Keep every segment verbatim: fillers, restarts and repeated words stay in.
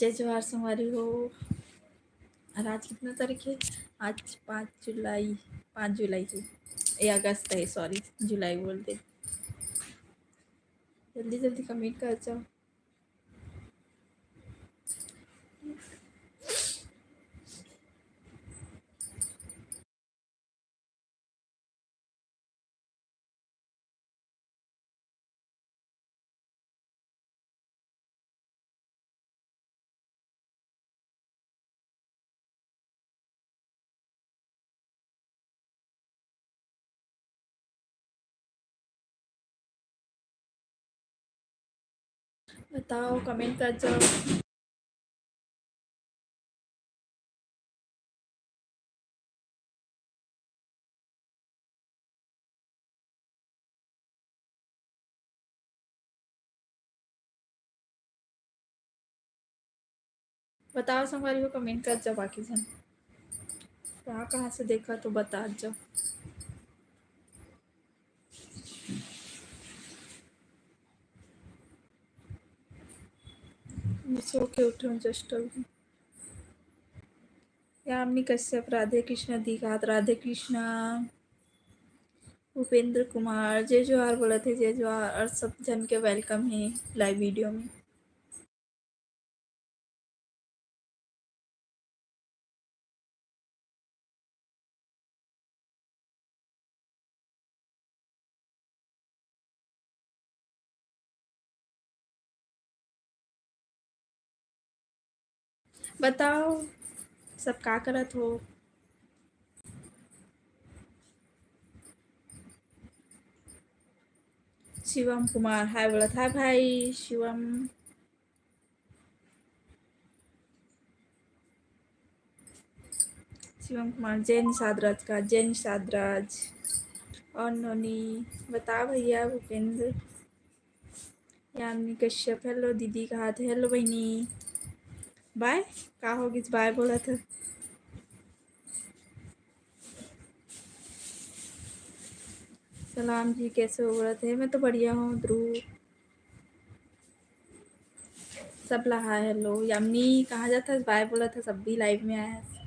जय जोहार संगवारी हो। और आज कितना तारीख है? आज पाँच जुलाई, पाँच जुलाई है, ये अगस्त है, sorry, जुलाई बोल दे। जल्दी जल्दी comment कर जाओ। बताओ, comment कर जाओ। बताओ संगवारी हो, comment कर जाओ बाकी झन। कहाँ कहाँ से देखा तो बता जाओ। मैं सो के उठी हूँ just अभी। यामिनी कश्यप, राधे कृष्णा दिखात, राधे कृष्णा। उपेंद्र कुमार, जय जोहार बोलत हे, जय जोहार, और सब झन के welcome हे live video में। बताओ, सब का करत हो? शिवम कुमार hi बोलत, hi भाई शिवम। शिवम कुमार, जय निषाद राज का, जय निषाद राज। और नोनी, बता भैया भूपेंद्र। यामिनी कश्यप, hello दीदी, कहा थे? Hello बहिनी। Bye, का हो गिस bye बोलत हे? सलाम जी, कैसे हो बोलत हे? मैं तो बढ़िया हूँ ध्रुव। सब ला hi hello। यामिनी, कहाँ जात हस? Bye बोलत हस, सब भी live में आए हस।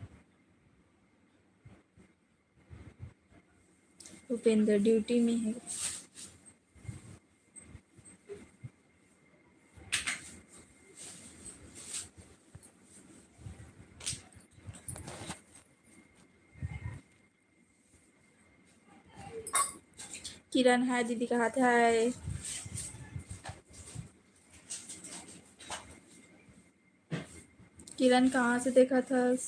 भूपेंद्र duty में हे। किरण hi दीदी, कहा थे? Hi। किरण कहाँ से देखत हस?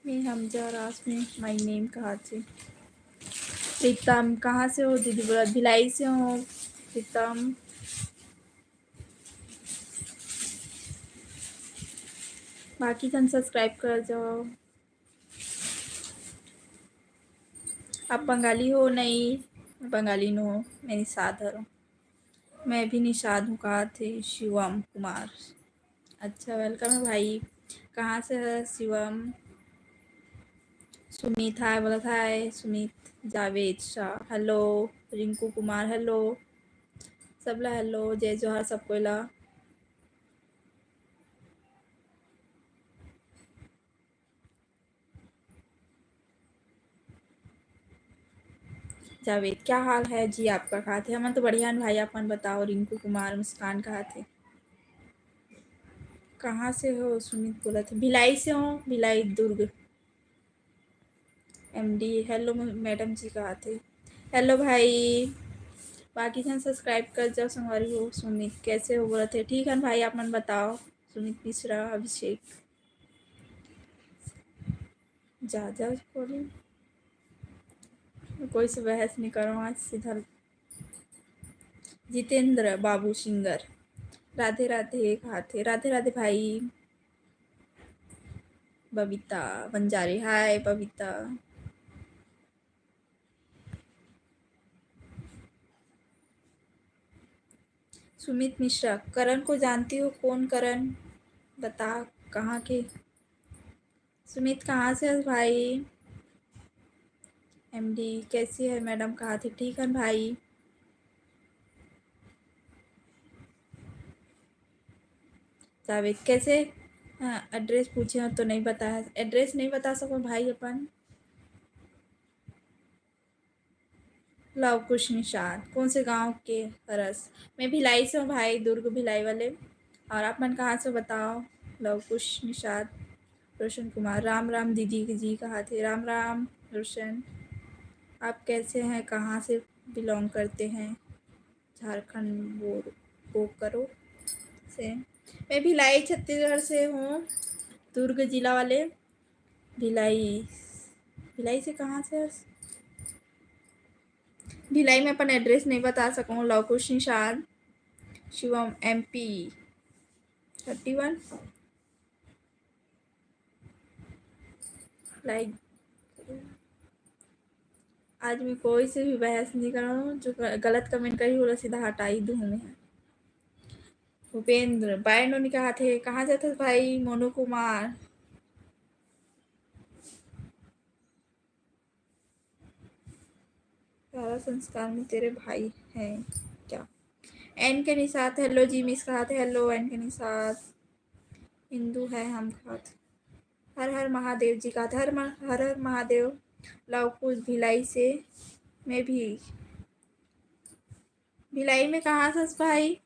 मैं हमजा रास में my name कहा थे। प्रीतम, कहाँ से हो दीदी? बोला भिलाई से हो प्रीतम। बाकी झन subscribe कर जाओ। आप बंगाली हो? नहीं, मैं बंगाली नो हो, मैं निषाद हरो। मैं भी निषाद हूँ, कहा थे शिवम कुमार। अच्छा, welcome है भाई। कहाँ से है शिवम? सुमित hi बोलत हे, सुमित। जावेद शाह hello, रिंकू कुमार hello, सबला hello, जय जोहार सब कोई ला। जावेद, क्या हाल है जी आपका? कहा थे? हमन तो बढ़िया हन भाई, आप मन बताओ। रिंकू कुमार मुस्कान कहा थे? कहाँ से हो? सुमित बोलत हे भिलाई से हो, Bhilai Durg. MD hello madam जी कहा थे? Hello भाई, बाकी झन subscribe कर जाओ संगवारी हो। सुमित कैसे हो बोलत हे? ठीक है भाई, आप मन बताओ। सुमित मिश्रा, अभिषेक, जा जा कोई से बहस नहीं करो आज सीधा। जितेंद्र बाबू सिंगर, राधे राधे कहा थे? राधे राधे भाई। बबीता बंजारे hi बबीता। सुमित मिश्रा, करण को जानती हो? कौन करण? बता, कहाँ के? सुमित, कहाँ से हस भाई? एमडी, कैसी है मैडम? कहा थे? ठीक है भाई। जावेद, कैसे? हाँ, एड्रेस पूछे हो तो नहीं बताया, एड्रेस नहीं बता सको भाई अपन। लव कुश निषाद, कौन से गांव के हरस? मैं भिलाई से हूँ भाई, दुर्ग भिलाई वाले। और आप मन कहाँ से बताओ? लव कुश निषाद, रोशन कुमार, राम राम दीदी जी कहा थे, राम राम रोशन, आप कैसे हैं, कहाँ से बिलोंग करते हैं? झारखंड बोर बोकरो से। मैं भिलाई छत्तीसगढ़ से हूँ, दुर्ग जिला वाले। भिलाई, भिलाई से कहाँ से? भिलाई में अपन एड्रेस नहीं बता सकूँ। लव कुश निषाद, शिवम, एम पी थर्टी वन। लाइक, आज मैं कोई से भी बहस नहीं कर रहा हूँ, जो ग- गलत कमेंट करी, ओला सीधा हटाई दूँ मैं। भूपेंद्र, बाय नोनी कहा थे, कहाँ जाते भाई? मोनू कुमार, सारा संस्कार में तेरे भाई हैं क्या? एन के निषाद, हेलो जी मिस कहा थे, हेलो एन के निषाद, हिंदू है हम कहा थे, हर हर महादेव जी कहा थे, हर मह-, हर हर महादेव। लव कुश भिलाई से, मैं भी भिलाई में कहाँ से हस भाई?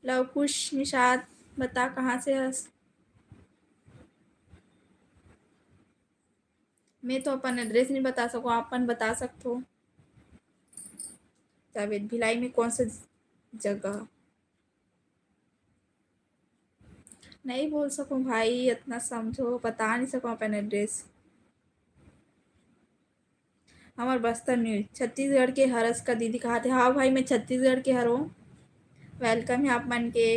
लव कुश निषाद, बता कहाँ से हस? मैं तो अपन एड्रेस नहीं बता सको, आप अपन बता सकथो। जावेद, भिलाई में कौन सा जगह? नहीं बोल सको भाई, इतना समझो, बता नहीं सको अपन एड्रेस। हमर बस्तर न्यूज, छत्तीसगढ़ के हरस का दीदी कहा थे। हाँ भाई, मैं छत्तीसगढ़ के हरों। वेलकम है आप मन के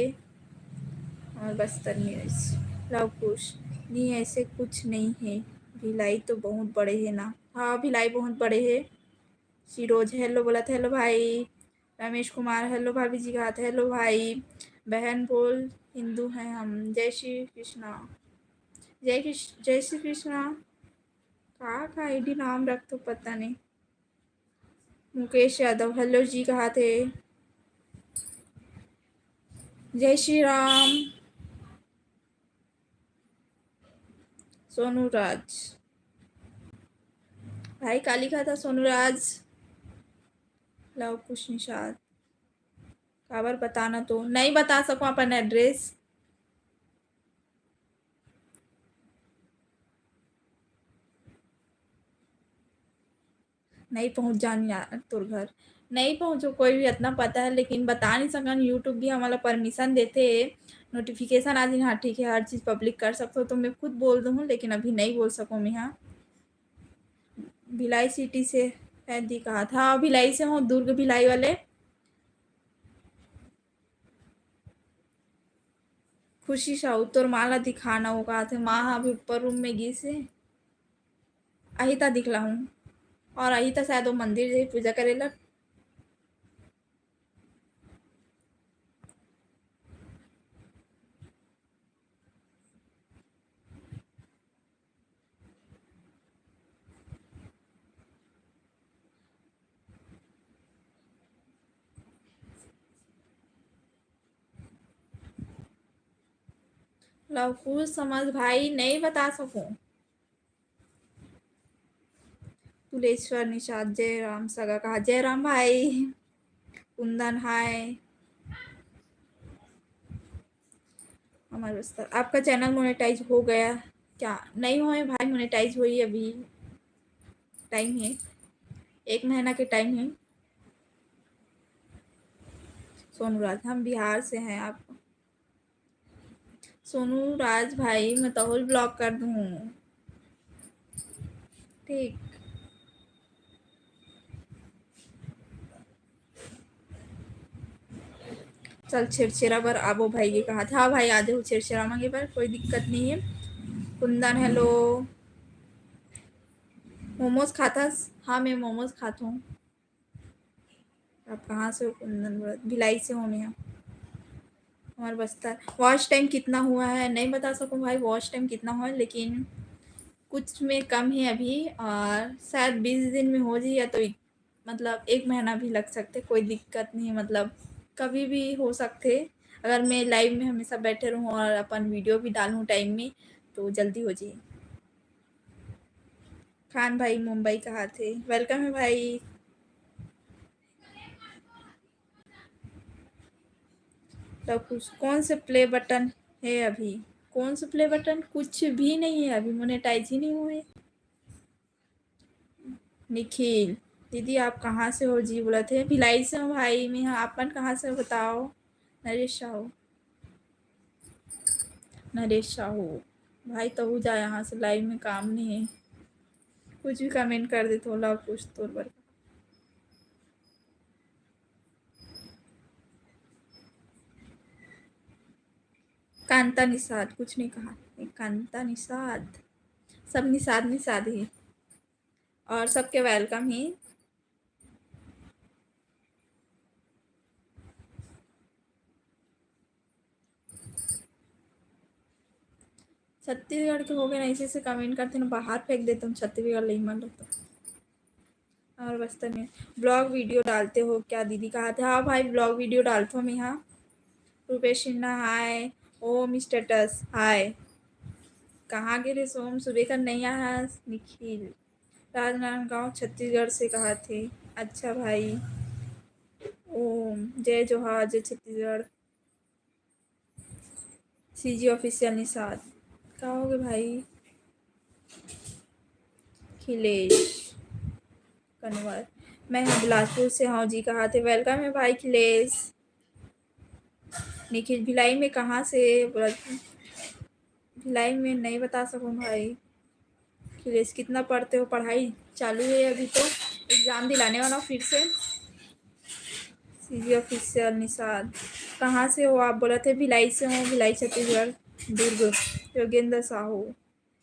हमर बस्तर न्यूज। लव कुश, नहीं, ऐसे कुछ नहीं है, भिलाई तो बहुत बड़े है ना। हाँ, भिलाई बहुत बड़े है। शिरोज हेलो बोलत, हेलो भाई। रमेश कुमार हेलो भाभी जी कहा थे, हेलो भाई। बहन बोल, हिंदू हैं हम। जय श्री कृष्णा, जय कृष्ण, जय श्री कृष्णा। का का आई डी नाम रख तो पता नहीं। मुकेश यादव हेलो जी कहा थे। जय श्री राम। सोनू राज, भाई काली खाता सोनू राज। लव कुश निषाद, काबर बताना तो नहीं बता सको अपन एड्रेस। नहीं पहुँच जान यार तोर घर, नहीं पहुँचो कोई भी, इतना पता है, लेकिन बता नहीं सकन। YouTube भी हमला परमिशन देथे, नोटिफिकेशन आ जाही, हाँ ठीक है, हर चीज़ पब्लिक कर सकथो, तो मैं खुद बोल दूँ, लेकिन अभी नहीं बोल सकूँ मैं। हाँ, भिलाई सिटी से है दी कहा था, हाँ, भिलाई से हूँ, दुर्ग भिलाई वाले। खुशी साहू, तोर माँ ला दिखाना, वो कहा थे, माँ हा अभी ऊपर रूम में गिस हे। अहिता दिखला हूँ, और अहिता शायद वो मंदिर जाही पूजा करेला। लव कुश समझ भाई, नहीं बता सकूं। तुलेश्वर निषाद, जय राम सगा कहा, जय राम भाई। कुंदन हाय। हमारे बस्तर, आपका चैनल मोनेटाइज हो गया क्या? नहीं होए भाई, मोनेटाइज होई, अभी टाइम है, एक महीना के टाइम है। सोनू राज, हम बिहार से हैं। आप सोनू राज भाई, मैं तोहर ब्लॉक कर दूँ। ठीक। चल छेरछेरा बर आबो भाई, ये कहा था। हाँ भाई, आ जाओ छेरछेरा मांगे बर, कोई दिक्कत नहीं है। कुंदन, हेलो। मोमोज खाथस? हाँ, मैं मोमोज खात हूँ। आप कहाँ से हो? कुंदन बोलत, भिलाई से हूँ मैं। हमारे बस्तर। वॉच टाइम कितना हुआ है? नहीं बता सकूँ भाई, वॉच टाइम कितना हुआ है, लेकिन कुछ में कम है अभी, और शायद बीस दिन में हो जाए, या तो एक, मतलब, एक महीना भी लग सकते, कोई दिक्कत नहीं है, मतलब, कभी भी हो सकते। अगर मैं live में हमेशा बैठे रहूँ और अपन video भी डालूँ time में, तो जल्दी हो जाही। खान भाई मुंबई कहा थे, welcome है भाई। तो कुछ कौन से play button है अभी? कौन से play button? कुछ भी नहीं है अभी, monetize ही नहीं हुए। निखिल, दीदी आप कहाँ से हो जी? बोलत हे भिलाई से हूँ भाई मैं। हाँ, आप मन कहाँ से हो बताओ? नरेश साहू, नरेश साहू, भाई तहू जा यहाँ से, live में काम नहीं है। कुछ भी comment कर दे तो ला कुछ तोर बर। कांता निषाद कुछ नहीं कहा। कांता निषाद, सब निषाद निषाद ही। और सबके welcome ही। छत्तीसगढ़ के हो गए ना, इसी से comment करते ना, बाहर फेंक देते हम छत्तीसगढ़ ले मन रहता। और बस्तर में vlog video डालते हो क्या दीदी कहा थे? हाँ भाई, vlog video डालते हो मैं यहाँ। रूपेश सिन्हा hi, ओम status hi। कहाँ गे रे सोम, सुबह का नहीं आया निखिल। राजनांदगांव छत्तीसगढ़ से कहा थे। अच्छा भाई, ओम जय जोहार, जय छत्तीसगढ़। सीजी ऑफिशियल निषाद, का हो गए भाई? खिलेश कनवर, मैं हाँ बिलासपुर से हूँ जी कहा थे। Welcome है भाई खिलेश। निखिल भिलाई में कहाँ से? बोला भिलाई में नहीं बता सकूँ भाई। खिलेश कितना पढ़ते हो? पढ़ाई चालू है अभी तो, exam दिलाने वाला हूँ फिर से। सीजी ऑफिशियल निषाद, कहाँ से हो आप? बोला थे भिलाई से हूँ, भिलाई छत्तीसगढ़ दुर्ग। योगेंद्र साहू,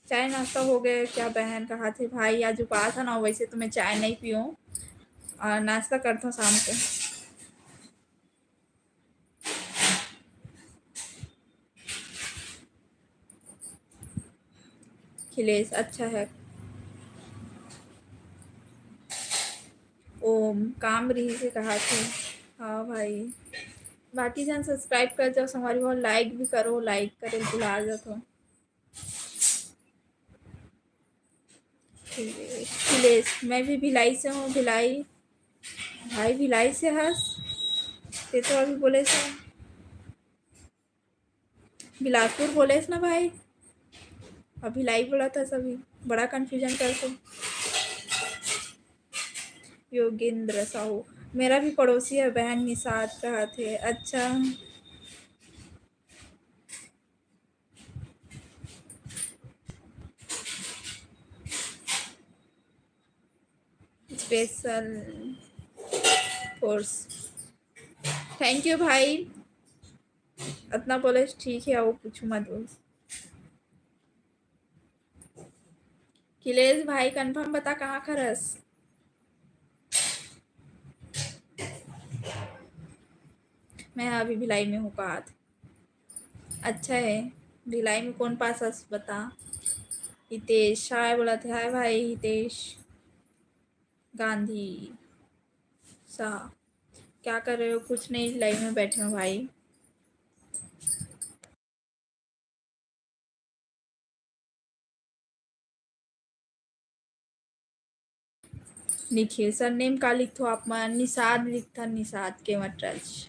चाय नाश्ता हो गया क्या बहन कहा थे? भाई आज उपास है ना, वैसे तो मैं चाय नहीं पीऊँ और नाश्ता करता हूँ शाम को। खिलेश अच्छा है। ओम काम रही से कहा थे। हाँ भाई, बाकी जन subscribe कर जाओ संगवारी हो, like भी करो, like करे भुला जात हो। खिलेश, मैं भी भिलाई से हूँ। भिलाई भाई, भिलाई से हस ते तो अभी बोले से बिलासपुर बोलेस ना भाई, अब भिलाई बोला था सभी, बड़ा confusion करते। योगेंद्र साहू, मेरा भी पड़ोसी है बहन निषाद कहा थे। अच्छा, special force, thank you भाई। अतना बोले ठीक है, वो पूछू मत बोल। खिलेश भाई confirm बता कहाँ खरस? मैं अभी भिलाई में हूँ कहा थे। अच्छा है, भिलाई में कौन पास हस बता। हितेश हाय बोला थे। हाय भाई हितेश गांधी शाह, क्या कर रहे हो? कुछ नहीं, भिलाई में बैठे हूँ भाई। निखिल surname का लिखथो आप मन? निषाद लिखथन, निषाद के मटराज।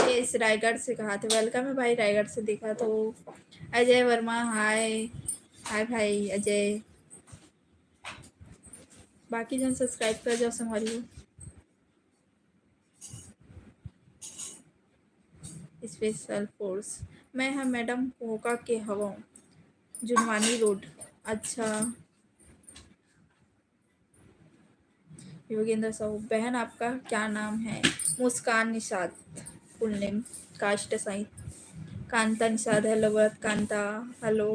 यस, रायगढ़ से कहा थे। Welcome है भाई, रायगढ़ से देखा तो। अजय वर्मा हाय। हाय भाई अजय। बाकी जन subscribe कर जाओ संगवारी हो। Special force, मैं हा madam कोका के हवं, जुनवानी road। अच्छा योगेंद्र साहू, बहन आपका क्या नाम है? मुस्कान निषाद, full name। काष्ट साई। कांता निषाद hello बोलत। कांता hello।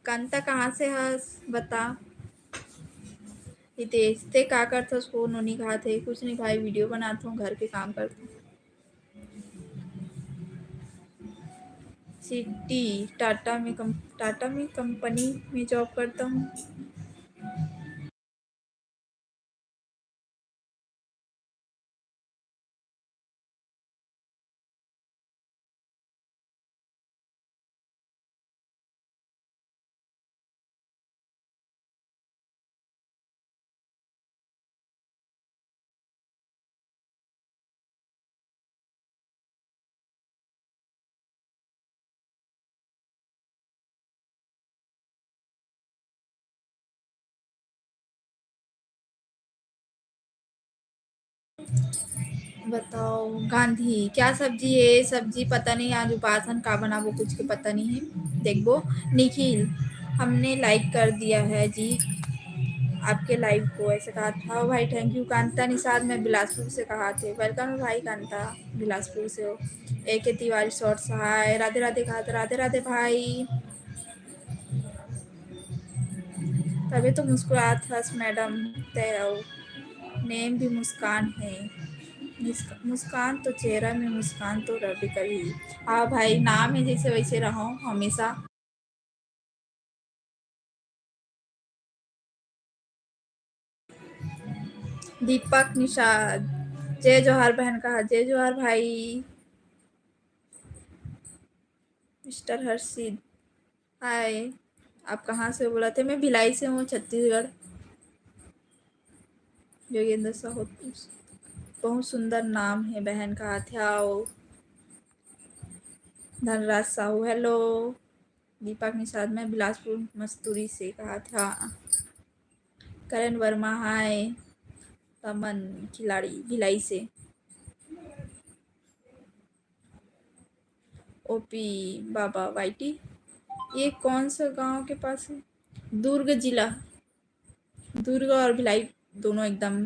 कांता कहाँ से हस बता। हितेश ते का करथस हो? नोनी कहा थे कुछ नहीं भाई, video बनात हूँ, घर के काम करत हूँ। सिटी टाटा में कम, टाटा में company में job करता हूँ। बताओ गांधी, क्या सब्जी है? सब्जी पता नहीं, आज उपासन का बनाबो, कुछ के पता नहीं है। देखबो निखिल, हमने लाइक कर दिया है जी आपके लाइव को, ऐसे कहा था। हाँ भाई, थैंक यू। कांता निषाद, मैं बिलासपुर से कहा थे। वेलकम भाई कांता, बिलासपुर से हो। ए के तिवारी शॉर्ट्स, हाय, राधे राधे कहा था। राधे राधे भाई। तभी तो मुस्कुरात हस मैडम, तेरा नेम भी मुस्कान है। मुस्क-, मुस्कान तो चेहरा में मुस्कान तो रबे करही। हाँ भाई, नाम है जैसे वैसे रहो हमेशा। दीपक निषाद, जय जोहार बहन कहा, जय जोहार भाई। मिस्टर हर्षित, हाय, आप कहाँ से हो? बोला थे, मैं भिलाई से हूँ, छत्तीसगढ़। योगेंद्र साहू, बहुत सुंदर नाम है बहन, कहा थे आओ। धनराज साहू, हेलो। दीपक निषाद, मैं बिलासपुर मस्तूरी से, कहा थे हाँ। करण वर्मा, हाय। रमन खिलाड़ी, भिलाई से। ओपी बाबा वाईटी, ये कौन सा गांव के पास है? दुर्ग जिला, दुर्ग और भिलाई दोनों एकदम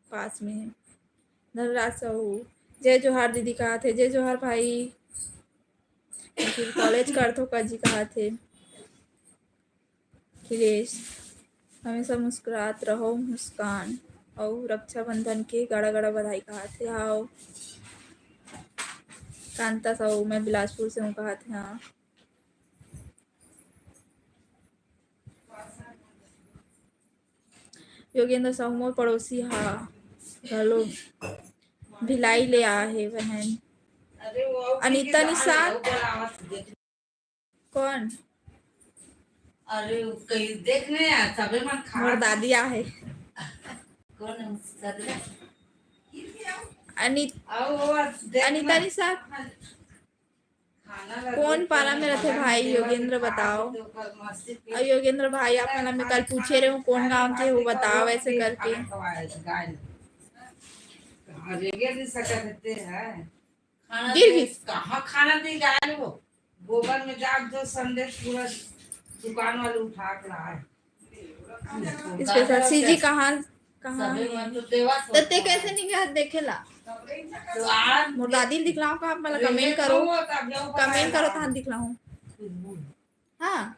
पास में है। धनराज साहू, जय जोहार दीदी कहा थे, जय जोहार भाई। फिर कॉलेज करथो का जी कहा थे। अखिलेश, हमेशा मुस्कुरात रहो मुस्कान, अउ रक्षाबंधन के गाड़ा गाड़ा बधाई कहा थे। हाव कांता साहू, मैं बिलासपुर से हूँ कहा थे। हाँ, योगेंद्र साहू मोर पड़ोसी हा घलो, भिलाई ले आ हे बहन। अनिता निषाद, कौन? अरे, कहीं देख नहीं आया, सबे मन खा मोर दादी आ हे। कौन है उसकी दादी? अनित-, आओ, वो देख अनिता ना। निषाद। कौन पारा में रहते भाई योगेंद्र, बताओ। और योगेंद्र भाई, आप मन ला मैं कल पूछे रहे हूँ, कौन गांव के हो, बताओ, ऐसे करके। गिर गिस। कहाँ खाना दे गाय वो? गोबर में जाके जो संदेश पूरा दुकान वाले उठा के लाए। स्पेशल सीजी कहाँ, कहाँ है? तो ते कैसे नहीं गया देखे ला? तो आज मोर दादी दिखलाओ का, आप मन ला कमेंट करो, कमेंट करो, तहां दिखलाओ। हाँ।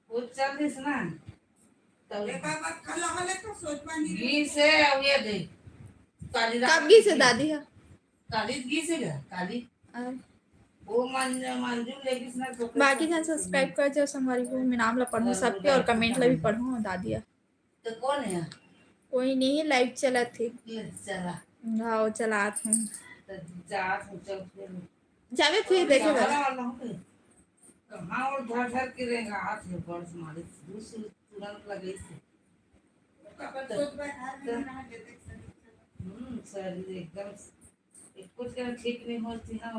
वो चल दिस ना। तब देखा बात कल हले तो सोच बनी। घी से अब ये दे। काली रात कब घी से दादी है? काली घी से गया, काली। अरे। वो मंजू लेकिन ना तो बाकी जन सब्सक्राइब कर जाओ संगवारी हो, मैं नाम ला पढ़ूँ सबके और कमेंट ला भी पढ़ूँ दादी है। तो कौन है? कोई नहीं, लाइव चलत हे। ले, चला। हाँ, चलात हूँ। तो जात हूँ, चल फिर। जावे फिर देखे कहाँ बस। वाला हूँ मैं? कहाँ और धर धर के रेंगात हे, बड़ मारे दूसर तुरंत लगे से। हम्म, शरीर एकदम से, एक कुछ जन ठीक नहीं होती ना,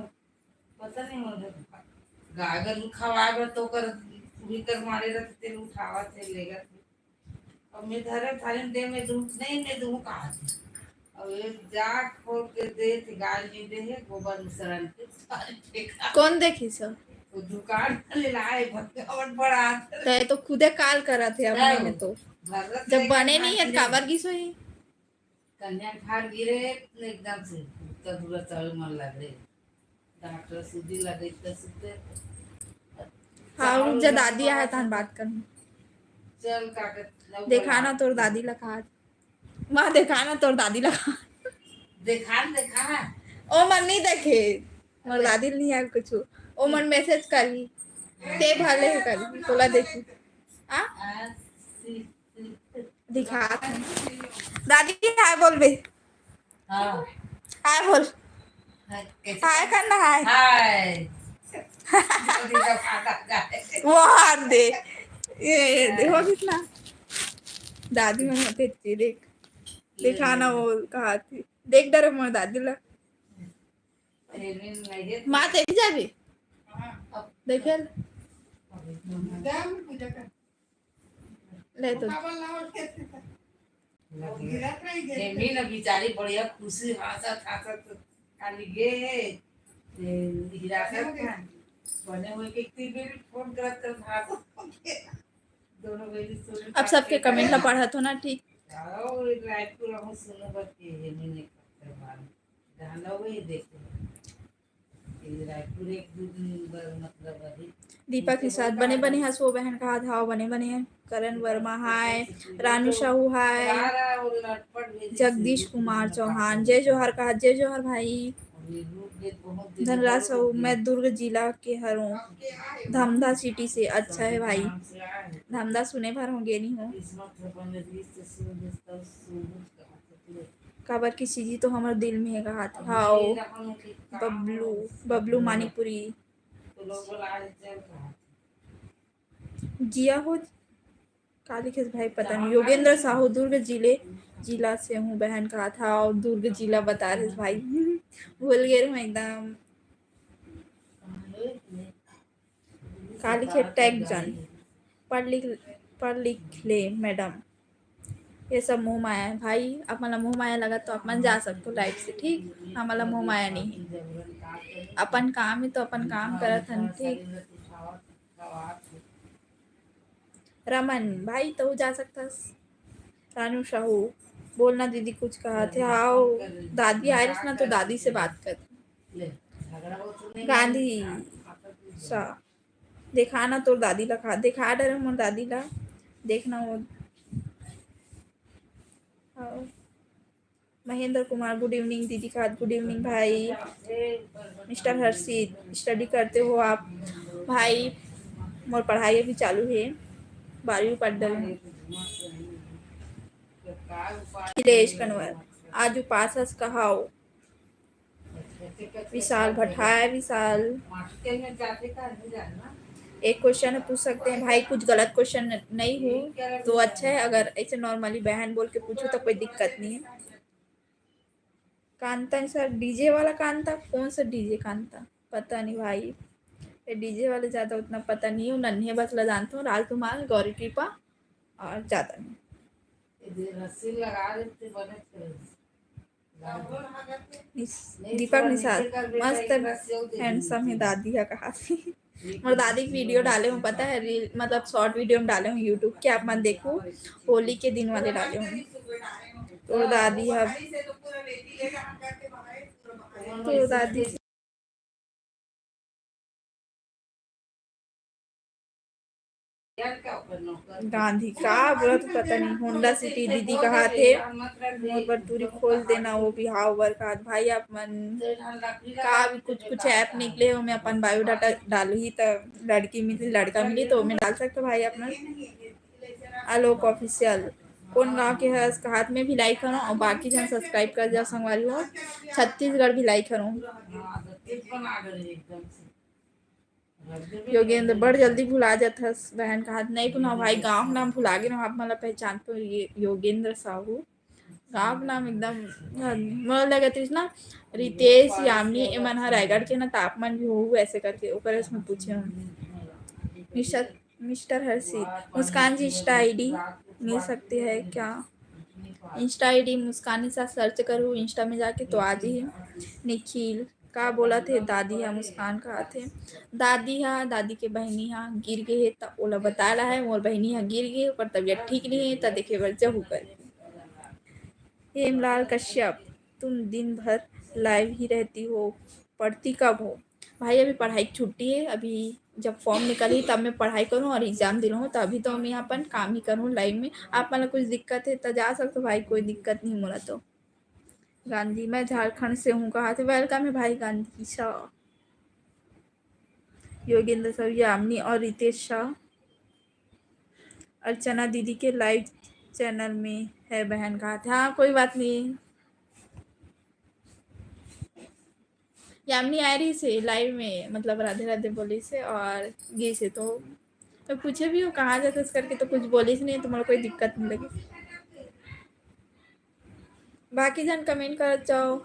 पता नहीं हो रहा। गागर खवाए बर तो ओकर, उही कर मारे रहते, तेल उठावत हे, लेगत हे। अब मैं धरे थारे दे में दूँ, नहीं मैं दूँ कहा थे। अब ये जा खोल के दे थे, गाय नहीं दे है, गोबर में सड़न के सारे फेंका। कौन देखी सब? वो दुकान वाले लाए, भगवान बड़ा हाथ। तय तो खुदे काल करत है अब नहीं। में तो। भगत जब लेके बने नहीं है, भाग तो काबर गिस होही? कन्या ठार गिरे एकदम से, तब पूरा चल मन लग रहे। डॉक्टर सूजी लगे तो सुते। हाँ, चावल रुक जा, दादी आए तहन बात करहूँ। चल काके देखा ना तोर दादी ला कहा। माँ देखा ना तोर दादी ला कहा। देखा ना, देखा ना। ओ मन नहीं देखे, मोर दादी नहीं आए कुछ। ओ मन मैसेज करी, ते भले करी, तोला देखी। आ? आ, सी, सी। दिखात हूँ। दादी, हाय बोल बे। हाँ। हाय बोल। हाय, कैसे? हाय करना, हाय। हाय। जल्दी से खाता जाए। वो हाथ दे। ये, ये देखो कितना। दादी मन होते थे, देख। दिखाना वो कहा थी। देख डरे मोर दादी ला। ये भी नहीं है। माँ तेरी जाबे। हाँ। देखे? ले तो। एमी न बिचारी बढ़िया खुशी हंसत हंसत खाली गे हे। ते हिरासत खान बने हुए के तीन बेर फोन करत करत हंसत। दोनों बेरी सुन अब सबके कमेंट ला पढ़त हो ना, ठीक? और रायपुर हम सुनो बच्चे एमी ने करते बात। गाना वही देखो। दीपक निषाद, बने बने हंसो बहन कहात हव, बने बने। करण वर्मा हाय, रानू साहू हाय, जगदीश कुमार चौहान, जय जोहार कहात, जय जोहार भाई। धनराज साहू, मैं दुर्ग जिला के हरों, धमधा सिटी से। अच्छा है भाई, धमधा सुने भर हो गे नहीं हो। काबर कि सीजी तो हमर दिल में हे कहात। हाओ, बबलू, बबलू मानिकपुरी। जिया हो, का लिखे भाई, पता नहीं। योगेंद्र साहू, दुर्ग जिले, जिला से हूँ बहन कहात। हाओ, दुर्ग जिला बता रहे भाई। भूल गए हूँ एकदम। का लिखे, टैग जन। पढ़ लिख, पढ़ लिख ले मैडम। ये सब मोह माया है भाई, आप मन ला मोह माया लगा तो आप मन जा सकते हो लाइफ से, ठीक? हमन ला मोह माया नहीं है, अपन काम है तो अपन काम करत हन, ठीक? रमन भाई, तहू जा सकथस। रानू साहू, बोलना दीदी, कुछ कहात हे। हाओ, दादी आ रही ना, तो दादी से बात कर। गांधी सा, देखा ना तोर दादी ला, कहा, देखा डरे मोर दादी ला, देखना वो। हाओ। महेंद्र कुमार, गुड इवनिंग दीदी खात, गुड इवनिंग भाई। मिस्टर हर्षित, स्टडी करते हो आप? भाई, मोर पढ़ाई अभी चालू है, बारहवीं पढ़ डरे हूँ। अखिलेश कनवर, आज उपास हस कहाओ। विशाल भट्टाय, विशाल। एक क्वेश्चन पूछ सकते हैं भाई, कुछ गलत क्वेश्चन नहीं हो तो अच्छा है, अगर ऐसे नॉर्मली बहन बोल के पूछो तो कोई दिक्कत नहीं है। कांता सर, डीजे वाला कांता, कौन सा डीजे कांता? पता नहीं भाई, ये डीजे वाले ज़्यादा उतना पता नहीं हूँ। नन्हे बस ला जानता हूँ, राज धुमाल, गौरी कृपा और ज़्यादा नहीं। निस-, दीपक निषाद, मस्त हैंडसम है दादी हा कहा। मोर दादी के वीडियो डाले हूँ, पता है, रील, मतलब शॉर्ट वीडियो में डाले हूँ YouTube के, आप मन देखो, होली के दिन वाले डाले हूँ। तो दादी हा, तो दादी गांधी का बोलत पता नहीं, होंडा सिटी दीदी कहात हे, मोर बर टूरी खोल देना, वो भी हाव बर कहात। भाई आप मन का भी कुछ कुछ ऐप निकले हो, मैं अपन बायोडाटा डालही त लड़की मिली, लड़का मिली तो मैं डाल सकता भाई आप मन। आलोक ऑफिशियल, कौन गांव के हस कहात, मैं भी लाइक करूँ और बाकी जन सब्सक्राइब कर जाओ संगवारी हो, छत्तीसगढ़ भी लाइक करूँ। योगेंद्र, बड़ जल्दी भुला जात हस बहन कहात, नहीं भुलाओ भाई, गांव नाम भुला गे ना, आप मन ला पहचान तो ये योगेंद्र साहू, गांव नाम एकदम मोला लगत रहिस ना, रितेश, यामिनी, एमन ह रायगढ़ के ना, त आप मन भी होहू ऐसे करके, ओकर से मैं पूछे हूँ। मिस्टर, मिस्टर हर्षित, मुस्कान जी, Insta ID मिल सकती है क्या? Insta ID मुस्कान के साथ सर्च करूँ Insta में जाके तो आ जाही। निखिल, का बोलत हे दादी हा, मुस्कान कहात हे। दादी हा, दादी के बहिनी हा गिर गे हे, त ओला बताए ला हे, मोर बहिनी हा गिर गे, ओकर तबीयत ठीक नहीं हे, त देखे बर जहू कर। हेमलाल कश्यप, तुम दिन भर लाइव ही रहती हो, पढ़ती कब हो? भाई, अभी पढ़ाई की छुट्टी है, अभी जब फॉर्म निकली तब मैं पढ़ाई करूँ और एग्जाम दिलाऊँ, तो अभी तो मैं अपन काम ही करूँ लाइव में। आप मन ला कुछ दिक्कत है तो जा सकते हो भाई, कोई दिक्कत नहीं मोला तो। गांधी, मैं झारखंड से हूँ, कहा थे, वेलकम है भाई गांधी शाह। योगेंद्र सर, यामिनी और रितेश शाह। अर्चना दीदी के लाइव चैनल में है बहन, कहा थे। हाँ, कोई बात नहीं। यामिनी आए रही से लाइव में, मतलब राधे राधे बोली से और गे से, तो मैं पूछे भी हूँ कहाँ जाते करके, तो कुछ बोली से नहीं, तुम्हारा कोई दिक्कत नहीं लगी। बाकी जन कमेंट करत जाओ।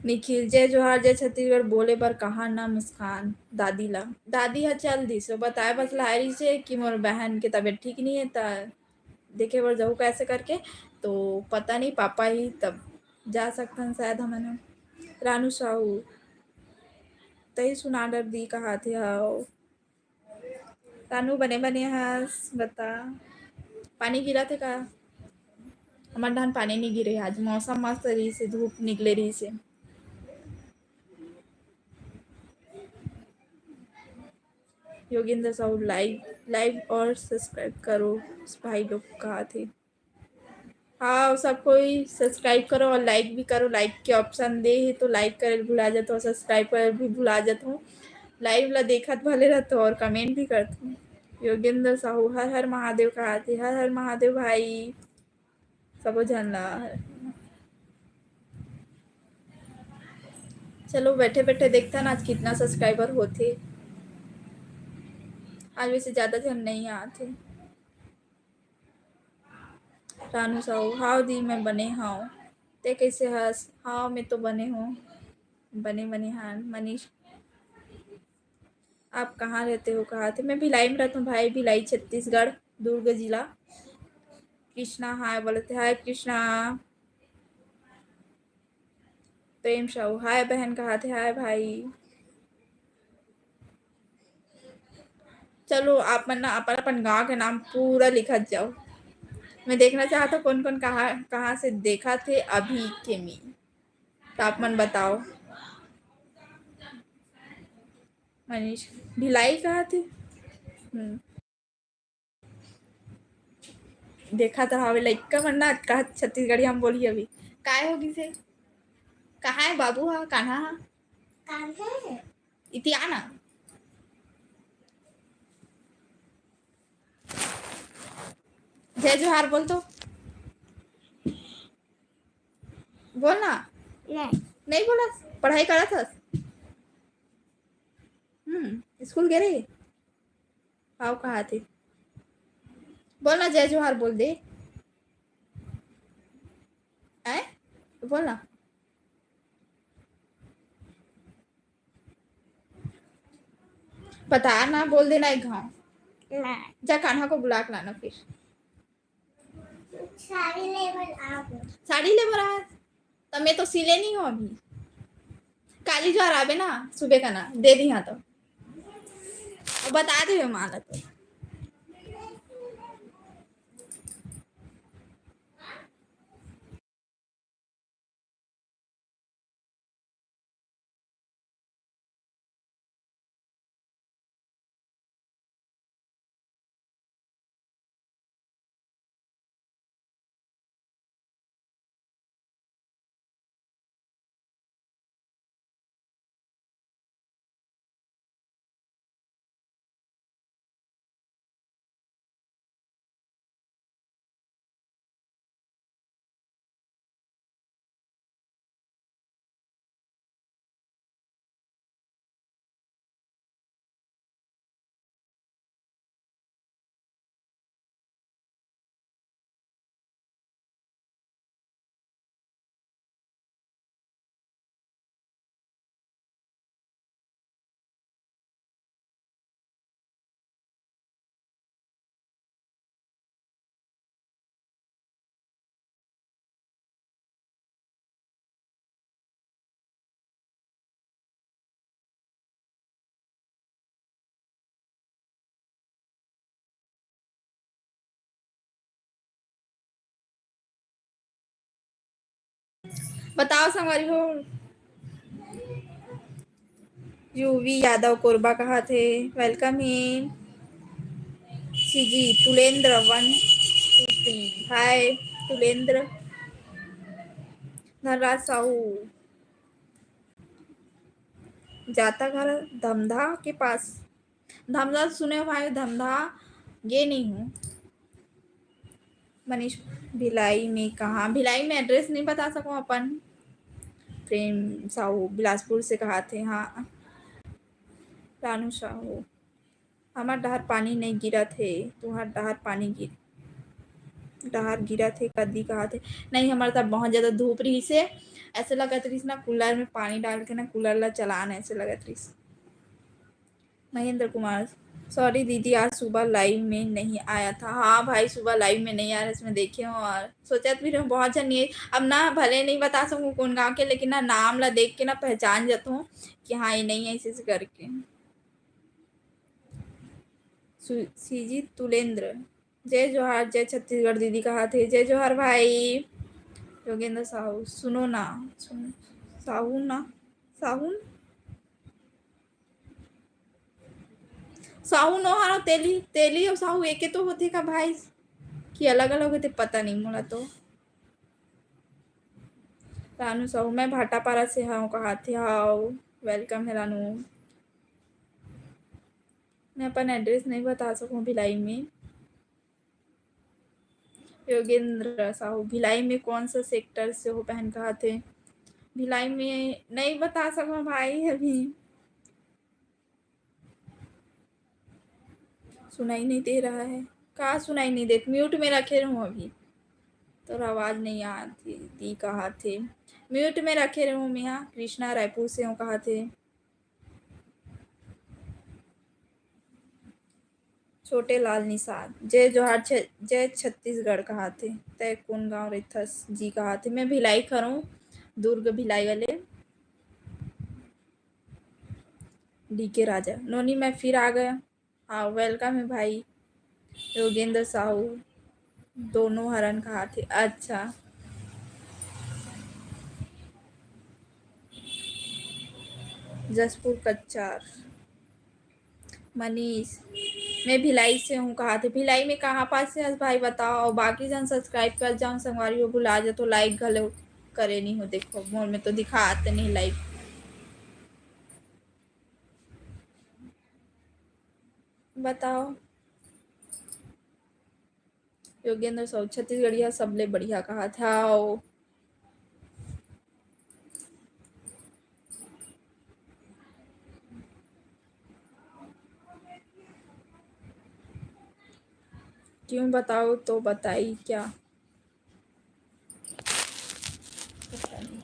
निखिल, जय जोहार, जय छत्तीसगढ़। बोले बर कहा ना मुस्कान दादी ला। दादी ह चल दिस, वो बताए बस लाए रहिस हे कि मोर बहन के तबीयत ठीक नहीं है, त देखे बर जाहू कैसे करके। तो पता नहीं, पापा ही तब जा सकथन शायद हमन ह। रानू साहू, तही सुना डर दी कहा थे। हाँ, रानू, बने बने हस, बता। पानी गिरा थे का? हमर धान पानी नहीं गिरे आज, मौसम मस्त रही से, धूप निकले रही से। योगेंद्र साहू, लाइव लाइव और सब्सक्राइब करो भाई लोग, कहा थे। हाँ, सब कोई सब्सक्राइब करो और लाइक भी करो। लाइक के ऑप्शन दे है तो लाइक करे भुला जाता हूँ, सब्सक्राइब करे भी भुला जाता हूँ। लाइव ला देखत भले रहता हूँ और कमेंट भी करता हूँ। योगेंद्र साहू, हर हर महादेव कहा थे। हर हर महादेव भाई, सबो झन ला। चलो, बैठे बैठे देखता ना आज कितना सब्सक्राइबर होते। आज वैसे ज्यादा झन नहीं आते। रानू साहू, हाव दी, मैं बने हाव, ते कैसे हस? हाव, मैं तो बने हूँ, बने बने हान। मनीष, आप कहाँ रहते हो? कहा थे? मैं भिलाई में रहता हूँ भाई, भिलाई, छत्तीसगढ़, दुर्ग जिला। कृष्णा हाय बोलते, हाय कृष्णा। प्रेम साहू, हाय बहन, कहा थे? हाय भाई। चलो, आप मन ना अपन अपन गांव के नाम पूरा लिखत जाओ। मैं देखना चाहता हूँ कौन कौन कहाँ कहाँ से देखा थे अभी के मी, तो आप मन बताओ। मनीष, भिलाई कहा थे? हम्म। देखा तो हवे लइका मन ना, कहा छत्तीसगढ़ी हम बोली अभी। काय हो गिसे? कहाँ है बाबू हा, कान्हा हा? कान्हा है। इति आ ना। जय जोहार बोल तो। बोल ना। नहीं। नहीं बोला। पढ़ाई करत हस? हम्म, स्कूल गे रहे? हाव कहा थे। बोल ना, जय जोहार बोल दे। हैं? बोल ना। बता ना, बोल देना एक घाव। नहीं। जा कान्हा को बुला के लाना फिर। साड़ी ले बर आ गो। साड़ी ले बर आ? त मैं तो सिले नहीं हूँ अभी। काली जो आबे ना, सुबह का ना, दे दी हाँ तो। अब बता दे माला तो। बताओ संगवारी हो। यूवी यादव कोरबा कहा थे, welcome है। CG Tulendra one two three, hi Tulendra. Dhanraj Sahu, जाता घर धमधा के पास। धमधा सुने हो भाई, धमधा गे नहीं हूँ। मनीष, भिलाई में कहाँ? भिलाई में एड्रेस नहीं बता सको अपन। प्रेम साहू बिलासपुर से कहा थे, हाँ। रानू साहू, हमर डहर पानी नहीं गिरत हे, तुहर डहर पानी गिर डहर गिरत हे कदी कहा थे। नहीं, हमारे तब बहुत ज्यादा धूप रही से, ऐसे लगत रहिस ना, कूलर में पानी डाल के ना, कूलर ला चलान, ऐसे लगत रहिस। महेंद्र कुमार, सॉरी दीदी, आज सुबह लाइव में नहीं आया था। हाँ भाई, सुबह लाइव में नहीं आ रहा, इसमें देखे हो और सोचत भी रहूँ बहुत जन ये, अब ना भले नहीं बता सकूँ कौन गाँव के, लेकिन ना नाम ला देख के ना पहचान जाता हूँ कि हाँ, ये नहीं है, ऐसे ऐसे करके। सु-, सीजी तुलेंद्र, जय जोहार, जय छत्तीसगढ़ दीदी कहा थे, जय जोहार भाई। योगेंद्र साहू, सुनो ना, सुन, साहू ना, साहू न? साहू नोहर अउ तेली, तेली अउ साहू एके तो होथे का भाई, कि अलग-अलग होथे, पता नहीं मोला तो। रानू साहू, मैं भाटापारा से हूँ, कहा थे, हाव, welcome है रानू। मैं अपन address नहीं बता सकूँ भिलाई में। योगेंद्र साहू, भिलाई में कौन सा sector से हो बहन, कहा थे? भिलाई में नहीं बता सकूँ भाई अभी। सुनाई नहीं दे रहा है। का सुनाई नहीं देत? Mute में रखे रहूँ अभी। तोर आवाज नहीं आत हे, दी कहा थे। Mute में रखे रहूँ मेहा। कृष्णा रायपुर से हूँ कहा थे। छोटे लाल निषाद, जय जोहार, छ-, जय छत्तीसगढ़ कहा थे। तय कौन गाँव रहिथस जी कहा थे। मैं भिलाई खरहूँ, दुर्ग भिलाई वाले। डीके राजा, नोनी मैं फिर आ गया। हाँ, welcome है भाई। योगेंद्र साहू, दोनों हरन कहा थे। अच्छा, जसपुर कच्चार। मनीष, मैं भिलाई से हूँ कहा थे। भिलाई में कहाँ पास से हस भाई बताओ, अउ बाकी जन subscribe कर जाओ संगवारी हो, भुला जा तो like घलो करे नहीं हो। देखो मोर में तो दिखात नहीं like। बताओ। योगेंद्र साहू, छत्तीसगढ़िया सबले बढ़िया कहा था। क्यों बताओ तो बताई क्या? पता नहीं।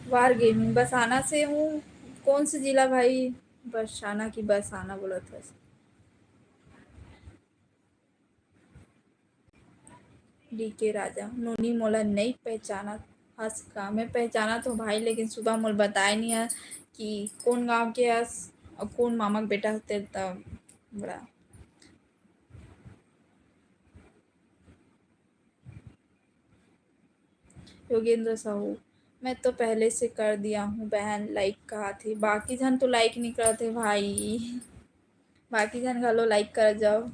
War Gaming, बरसाना से हूँ। कौन से जिला भाई? बरसाना की बरसाना बोलत हस। डीके राजा, नोनी मोला नई पहचानत हस का? मैं पहचानत हूँ भाई, लेकिन सुबह मोला बताए नहीं है कि कौन गांव के हस और कौन मामा के बेटा हस, तेल तब बड़ा। योगेंद्र साहू, मैं तो पहले से कर दिया हूँ बहन like, कहा थे। बाकी झन तो like नहीं करते भाई, बाकी झन घलो like कर जाओ।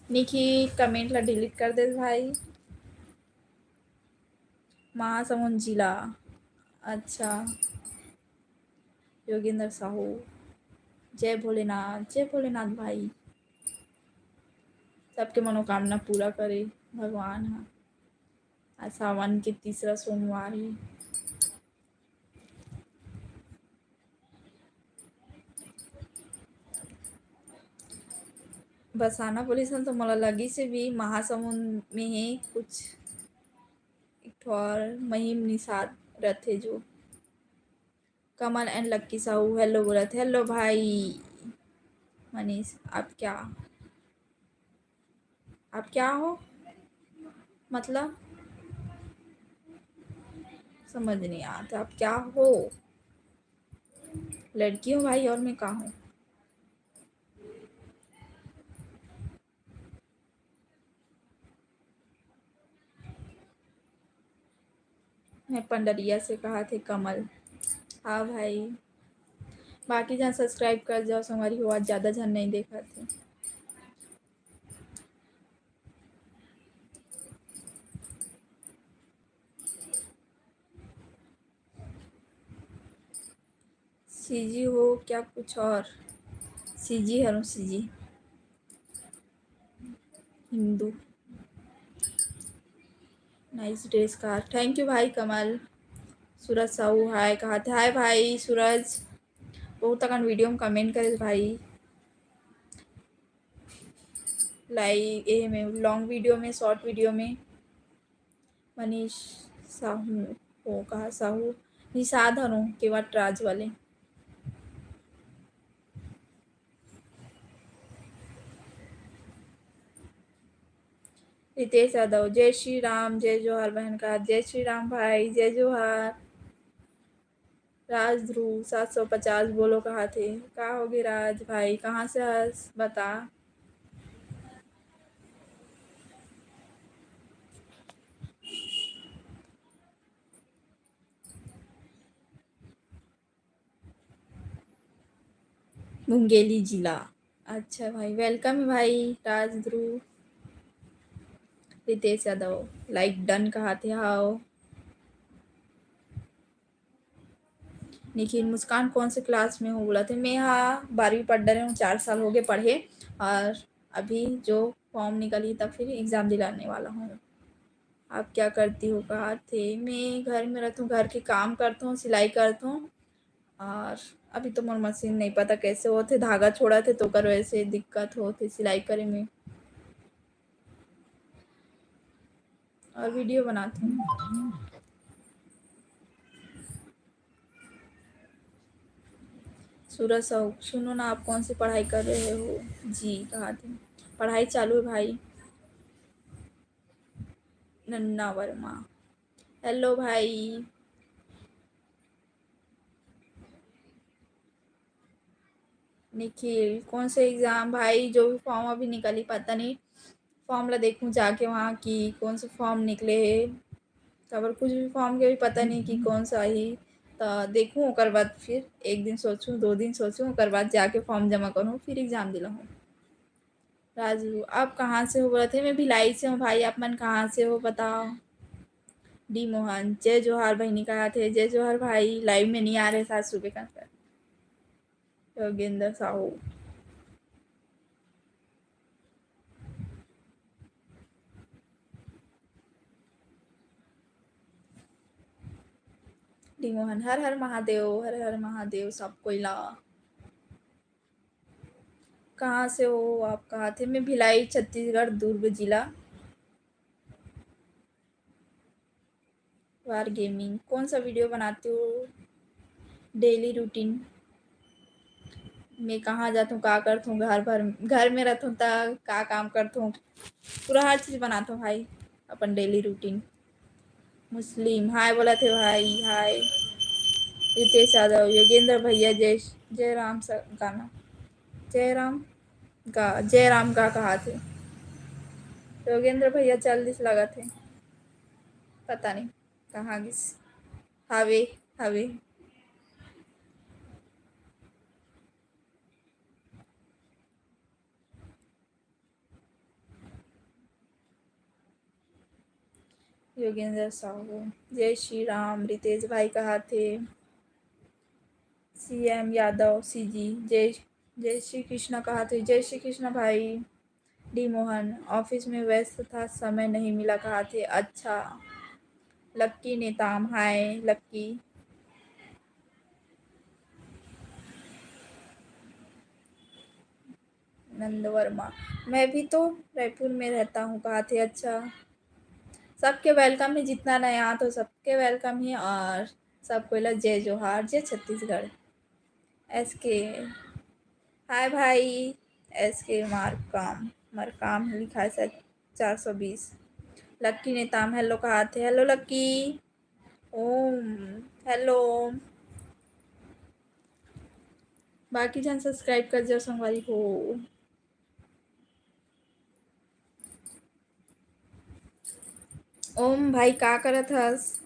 निकी comment ला delete कर दे भाई। महासमुंद जिला, अच्छा। योगेंद्र साहू, जय भोलेनाथ, जय भोलेनाथ भाई, सबके मनोकामना पूरा करे भगवान ह। आज सावन के तीसरा सोमवार हे। बरसाना बोलिस हन तो मोला लगिस हे भी महासमुंद में हे कुछ एक ठो और महिम निषाद रथे जो। कमल and लक्की साहू hello बोलत हे। Hello भाई मनीष, आप क्या, आप क्या हो? मतलब समझ नहीं आता, आप क्या हो? लड़की हूँ भाई, और मैं का हूँ? मैं पंडरिया से कहा थे कमल। हाँ भाई, बाकी झन subscribe कर जाओ संगवारी हो, आज ज़्यादा झन नहीं देखा थे। सीजी हो क्या कुछ और? सीजी हरो सीजी। हिंदू। Nice dress का। Thank you भाई कमल। सूरज साहू हाय कहाथे। हाय भाई सूरज, बहुत अकन video में comment करे भाई। Live, ए में, long video में, short video में। मनीष साहू, वो कहा साहू, निषाद हरो, केवट राज वाले। रितेश यादव, जय श्री राम, जय जोहार बहन का, जय श्री राम भाई, जय जोहार। राज ध्रुव, सात सौ पचास बोलो कहाथे। का होगे राज भाई, कहाँ से हस? बता। मुंगेली जिला। अच्छा भाई, welcome भाई राज ध्रुव। रितेश यादव, like done कहाथे, हाव। निखिल, मुस्कान कौन से class में हो बोलथे? मैं हा बारहवीं पढ़ डरे हूँ, चार साल होगे पढ़े, और अभी जो form निकली तब फिर exam दिलाने वाला हूँ। आप क्या करती हो कहाथे? मैं घर में रहथों, घर के काम करथों, सिलाई करथों, और अभी तो मोर machine नहीं पता कैसे होथे, धागा छोड़ाथे तो ओकर वजह से दिक्कत होथे सिलाई करे में। और video बनाथों। सूरज साहू, सुनो ना, आप कौन सी पढ़ाई कर रहे हो जी? कहाथे, पढ़ाई चालू है भाई। नन्ना वर्मा, hello भाई। निखिल, कौन से exam भाई? जो भी form अभी निकली, पता नहीं। Form ला देखूं जाके वहाँ कि कौन सा form निकले हे, काबर कुछ भी form के भी पता नहीं कि कौन सा आही। त देखूं, ओकर बाद फिर एक दिन सोचूं, दो दिन सोचूं, ओकर बाद जाके form जमा करूं, फिर exam दिलाहूं। राजू, आप कहाँ से हो बोलथे? मैं भिलाई से हूँ भाई, आप मन कहाँ से हो बताओ? डी मोहन, जय जोहार बहिनी कहाथे। जय जोहार भाई, live में नहीं आ रहे साथ सुबह का। योगेंद्र साहू, डी मोहन, हर हर महादेव, हर हर महादेव सब कोई ला। कहाँ से हो आप? कहाथे, मैं भिलाई, छत्तीसगढ़, दुर्ग जिला। वार गेमिंग, कौन सा video बनाते हो? Daily routine, मैं कहाँ जाथों, का करथों, घर भर, घर में रहथों त का काम करथों, पूरा हर चीज बनाथों भाई, अपन daily routine। मुस्लिम, हाय बोलथे भाई, हाय। रितेश यादव, योगेंद्र भैया, जय, जय राम सा गाना, जय राम गा, जय राम गा कहाथे। योगेंद्र भैया चल दिस लगथे, पता नहीं कहाँ गिस। हावे, हावे। योगेंद्र साहू, जय श्री राम। रितेश भाई कहाथे। सी एम यादव, सी जी, जय, जय श्री कृष्णा कहाथे। जय श्री कृष्णा भाई। डी मोहन, office में व्यस्त था, समय नहीं मिला कहाथे। अच्छा, लक्की नेताम, हाय लक्की। नंद वर्मा, मैं भी तो रायपुर में रहता हूँ कहाथे। अच्छा, सबके welcome है, जितना नया आत हो सबके welcome है, और सबको ला जय जोहार, जय छत्तीसगढ़। एस के, हाय भाई। एस के मारकाम, मरकाम लिखा है शायद, चार सौ बीस। लक्की नेताम, hello कहाथे। Hello Lucky. ओम, hello। बाकी झन subscribe कर जाओ संगवारी हो। ओम भाई, का करत हस?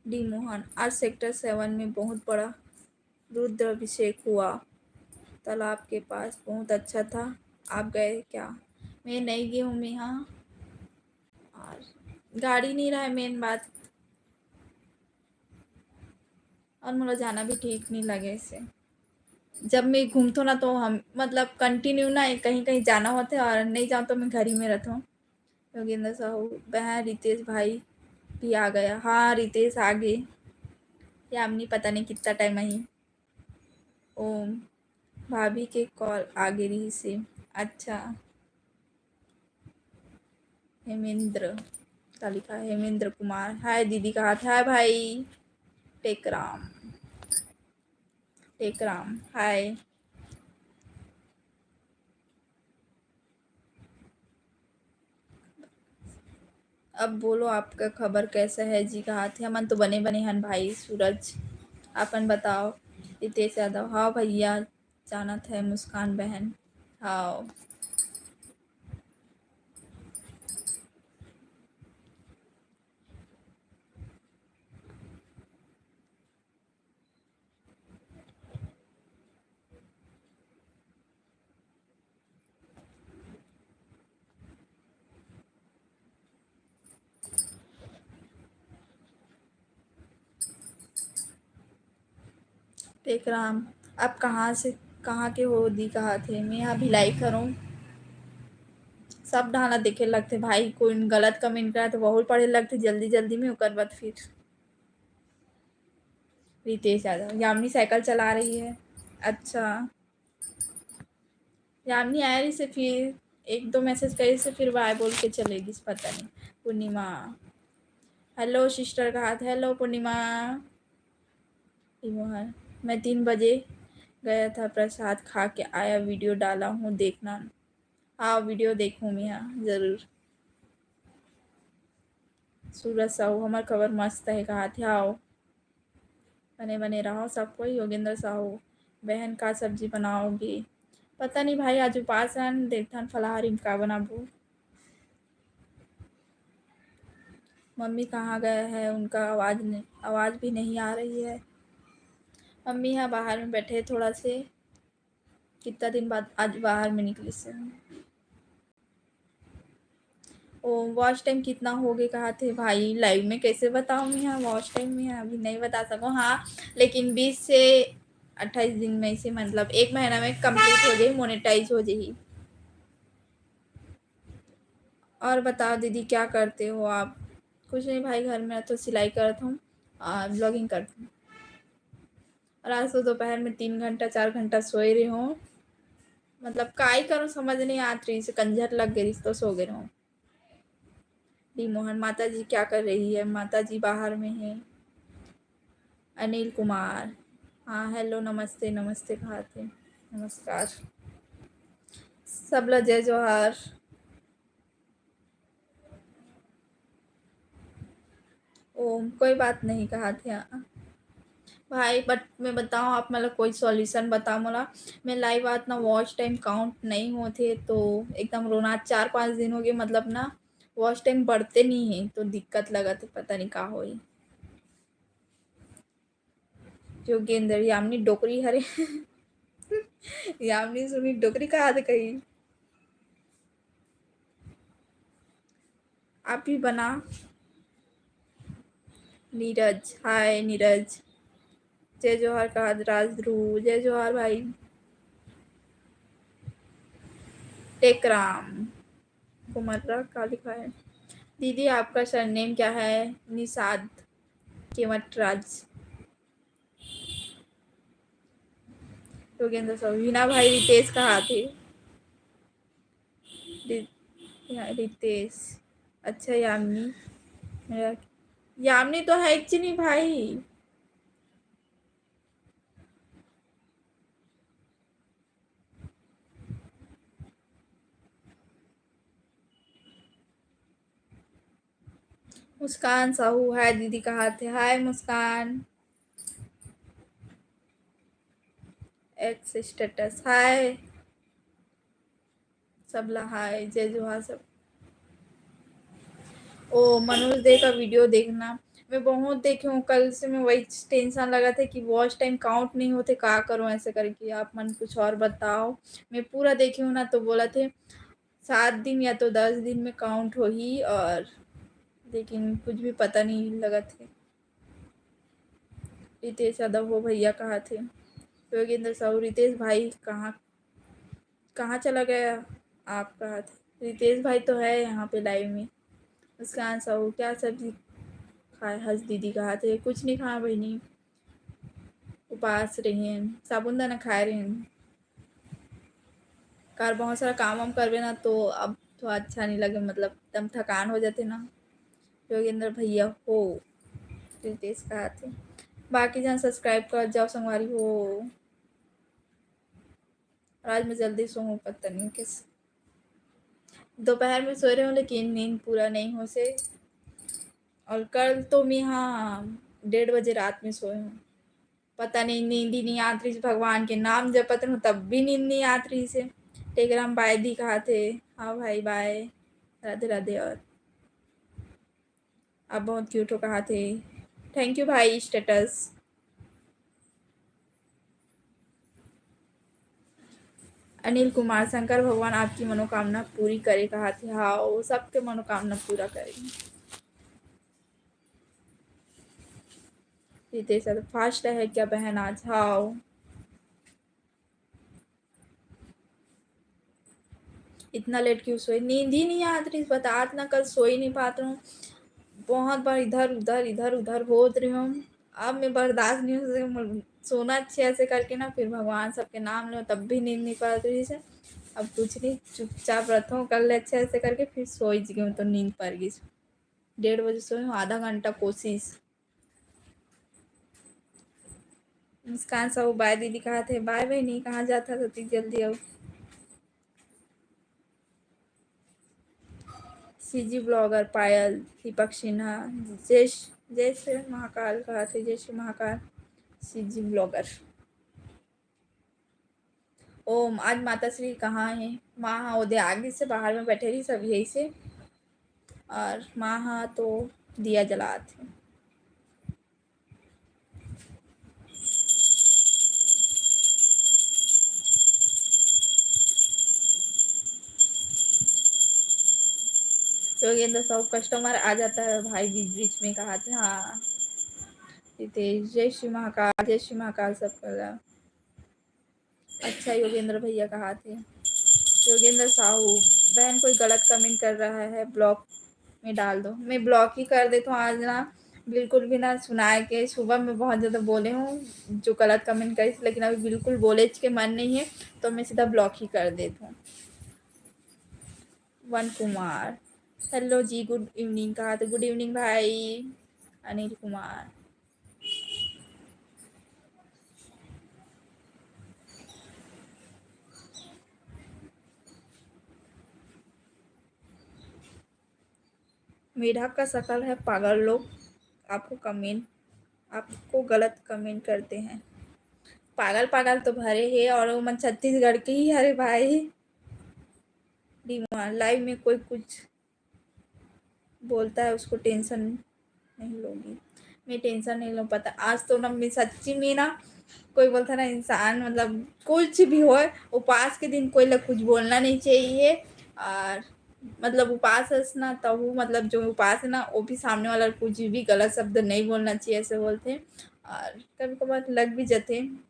डी मोहन, आज sector seven में बहुत बड़ा रुद्र अभिषेक हुआ, तालाब के पास, बहुत अच्छा था, आप गए क्या? मैं नहीं गई हूँ, मैं हाँ, और गाड़ी नहीं रहा है main बात, और मोला जाना भी ठीक नहीं लगे से। जब मैं घूमथों ना तो हम, मतलब, continue ना कहीं कहीं जाना होथे, और नहीं जाऊँ तो मैं घर ही में रहथों। योगेंद्र साहू, बहन रितेश भाई भी आ गया। हाँ, रितेश आ गे। यामिनी पता नहीं कितना टाइम आही। ओम, भाभी के कॉल आ गे रहिस हे। अच्छा। हेमेंद्र, का लिखा है? हेमेंद्र कुमार, हाय दीदी, कहा था? हाय भाई। टेकराम, टेकराम, हाय। अब बोलो, आपका खबर कैसा है जी? कहा थे? हमन तो बने बने हन भाई सूरज, अपन बताओ। रितेश यादव, हाँ भैया, जानत है मुस्कान बहन। हाँ। टेकराम, आप कहाँ से, कहाँ के हो दी? कहा थे, मैं यहाँ भिलाई करूँ। सब ढाना देखे लगथे भाई, कोई गलत कमेंट करा तो बहुत पढ़े लगथे जल्दी जल्दी में, ओकर बाद फिर रितेश यादव, यामिनी साइकिल चला रही है। अच्छा, यामिनी आए रही से फिर एक दो मैसेज करे से फिर बाय बोल के चले गिस, पता नहीं। पूर्णिमा, हेलो सिस्टर, कहा था? हेलो पूर्णिमा। मोहन, मैं तीन बजे गया था, प्रसाद खा के आया, वीडियो डाला हूँ, देखना। हाँ, वीडियो देखूँ मैं, हाँ, जरूर। सूरज साहू, हमर खबर मस्त है, कहा थे? आओ, बने बने रहो सब कोई। योगेंद्र साहू, बहन का सब्जी बनाओगी? पता नहीं भाई, आज उपास हन, देखथन फलाहारी में का बनाबो। मम्मी कहाँ गए हैं, उनका आवाज़ नहीं, आवाज़ भी नहीं आ रही है। मम्मी है बाहर में बैठे थोड़ा से, कितना दिन बाद आज बाहर में निकली से। ओ, वॉच टाइम कितना हो गए कहा थे भाई? लाइव में कैसे बताऊँ मैं? हाँ, वॉच टाइम में अभी नहीं बता सकूँ। हाँ, लेकिन बीस से अट्ठाईस दिन में से, मतलब एक महीना में कंप्लीट हो जाए, मोनेटाइज हो जाए। और बताओ दीदी, क्या करते हो आप? कुछ नहीं भाई, घर में तो सिलाई करत हूँ और ब्लॉगिंग करती हूँ। और आज तो दोपहर में तीन घंटा, चार घंटा सोए रहे हूँ, मतलब, काई करूँ, समझ नहीं आत रही, से कंझट लग गई, तो सो गए हूँ। डी मोहन, माता जी क्या कर रही है? माता जी बाहर में है। अनिल कुमार, हाँ, हेलो, नमस्ते, नमस्ते कहा थे, नमस्कार। सबला जय जोहार। ओम, कोई बात नहीं कहा थे भाई, but मैं बताऊँ, आप मतलब कोई सॉल्यूशन बताओ मोला। मैं लाइव आत ना, वॉच टाइम काउंट नहीं होते, तो एकदम रोना। चार पाँच दिन हो गए, मतलब ना, वॉच टाइम बढ़ते नहीं है, तो दिक्कत लगत है, पता नहीं का होई। योगेंद्र, यामिनी डोकरी हरे। यामिनी सुनी डोकरी कहा थे कहीं। आप भी बना। नीरज, हाय नीरज। जय जोहार कहा, राज ध्रुव, जय जोहार भाई। टेकराम कुमर्रा, का लिखा है? दीदी, आपका सरनेम क्या है? निषाद केवट राज। योगेंद्र साहू, हीना भाई, रितेश कहा थे? रि-, या, रितेश। अच्छा, यामिनी। मेरा, यामिनी तो है च नहीं भाई। मुस्कान साहू, हाय दीदी, कहा थे? हाय मुस्कान। एक्स स्टेटस, हाय। सबला हाय, जय जोहार सब। ओ, मनोज दे का वीडियो देखना, मैं बहुत देखे हूँ कल से, मैं वही टेंशन लगा था कि वॉच टाइम काउंट नहीं होते, का करूँ ऐसे करके। आप मन कुछ और बताओ। मैं पूरा देखे हूँ ना, तो बोला थे सात दिन या तो दस दिन में काउंट होही, और लेकिन कुछ भी पता नहीं लगा थे। रितेश यादव, हो भैया, कहा थे? योगेंद्र साहू, रितेश भाई कहाँ, कहाँ चला गया आप, कहा थे? रितेश भाई तो है यहाँ पे live में। मुस्कान साहू, क्या सब्जी खाए हस दीदी? कहा थे, कुछ नहीं खाए बहिनी, उपास रहे, साबुन दाना खाए रहे। कार बहुत सारा काम वाम करबे ना, तो अब तो अच्छा नहीं लगे, मतलब एकदम थकान हो जाते ना। योगेंद्र भैया हो, रितेश कहा थे, बाकी जन subscribe कर जाओ संगवारी हो। आज मैं जल्दी सोहूँ, पता नहीं कैसे। दोपहर में सोए रहे हूँ, लेकिन नींद पूरा नहीं हो से। और कल तो मैं, हाँ, डेढ़ बजे रात में सोए हूँ। पता नहीं, नींद ही नहीं आत रही, भगवान के नाम जपत रहूँ, तब भी नींद नहीं आत रही से। टेकराम बाय दी कहा थे। हाँ भाई, बाय, राधे राधे। और आप बहुत क्यूट हो कहा थे। Thank you भाई, status। अनिल कुमार, शंकर भगवान आपकी मनोकामना पूरी करे कहा थे। हाँ, वो सबके मनोकामना पूरा करेंगे। रितेश यादव, fast है क्या बहन आज? हाँ, इतना late क्यों सोए? नींद ही नहीं आत रही, बतात ना, कल सोई नहीं पात रहूँ। बहुत बार इधर उधर, इधर उधर होत रही हूँ। अब मैं बर्दाश्त नहीं हो सके, मोर सोना अच्छे ऐसे करके ना, फिर भगवान सबके नाम लो, तब भी नींद नहीं पड़त रही से। अब कुछ नहीं, चुपचाप रहता हूँ, कर ले अच्छे ऐसे करके, फिर सोई जी हूँ तो नींद पड़ गई। डेढ़ बजे सोई हूँ, आधा घंटा कोशिश। मुस्कान साहू, बाय दीदी कहा थे। बाय बहनी, कहाँ जात हस अतिक जल्दी? अउ सीजी ब्लॉगर पायल, दीपक सिन्हा, जय श्री, जय श्री महाकाल कहा थे, जय श्री महाकाल। CG blogger. ओम, आज माता श्री कहाँ है? माँ हा ओदे आगे से बाहर में बैठे रही सब यही से, और माँ हा तो दिया जलात है। योगेंद्र साहू, customer आ जाता है भाई बीच बीच में, कहा थे। हाँ रितेश, जय श्री महाकाल, जय श्री महाकाल सबका। अच्छा योगेंद्र भैया कहा थे। योगेंद्र साहू, बहन कोई गलत comment कर रहा है, block में डाल दो। मैं block ही कर देता हूँ आज ना, बिल्कुल भी ना सुनाए के। सुबह में बहुत ज़्यादा बोले हूँ जो गलत comment करी, लेकिन अभी बिल्कुल बोले के मन नहीं है, तो मैं सीधा block ही कर देता हूँ। वन कुमार, hello जी, good evening कहा थे। Good evening भाई अनिल कुमार। मेढक का शकल है पागल लोग, आपको comment, आपको गलत comment करते हैं। पागल पागल तो भरे है, और वो मन छत्तीसगढ़ के ही हरे भाई। डिमांड, live में कोई कुछ बोलता है उसको tension नहीं लोगी। मैं tension नहीं लूँ, पता आज तो ना मैं सच्ची में ना, कोई बोलता ना इंसान, मतलब कुछ भी होए, उपास के दिन कोई ला कुछ बोलना नहीं चाहिए। और मतलब उपास हस ना, तहू मतलब जो उपास है ना, वो भी सामने वाला कुछ भी गलत शब्द नहीं बोलना चाहिए, ऐसे बोलते हैं। और कभी कभार लग भी जाते हैं।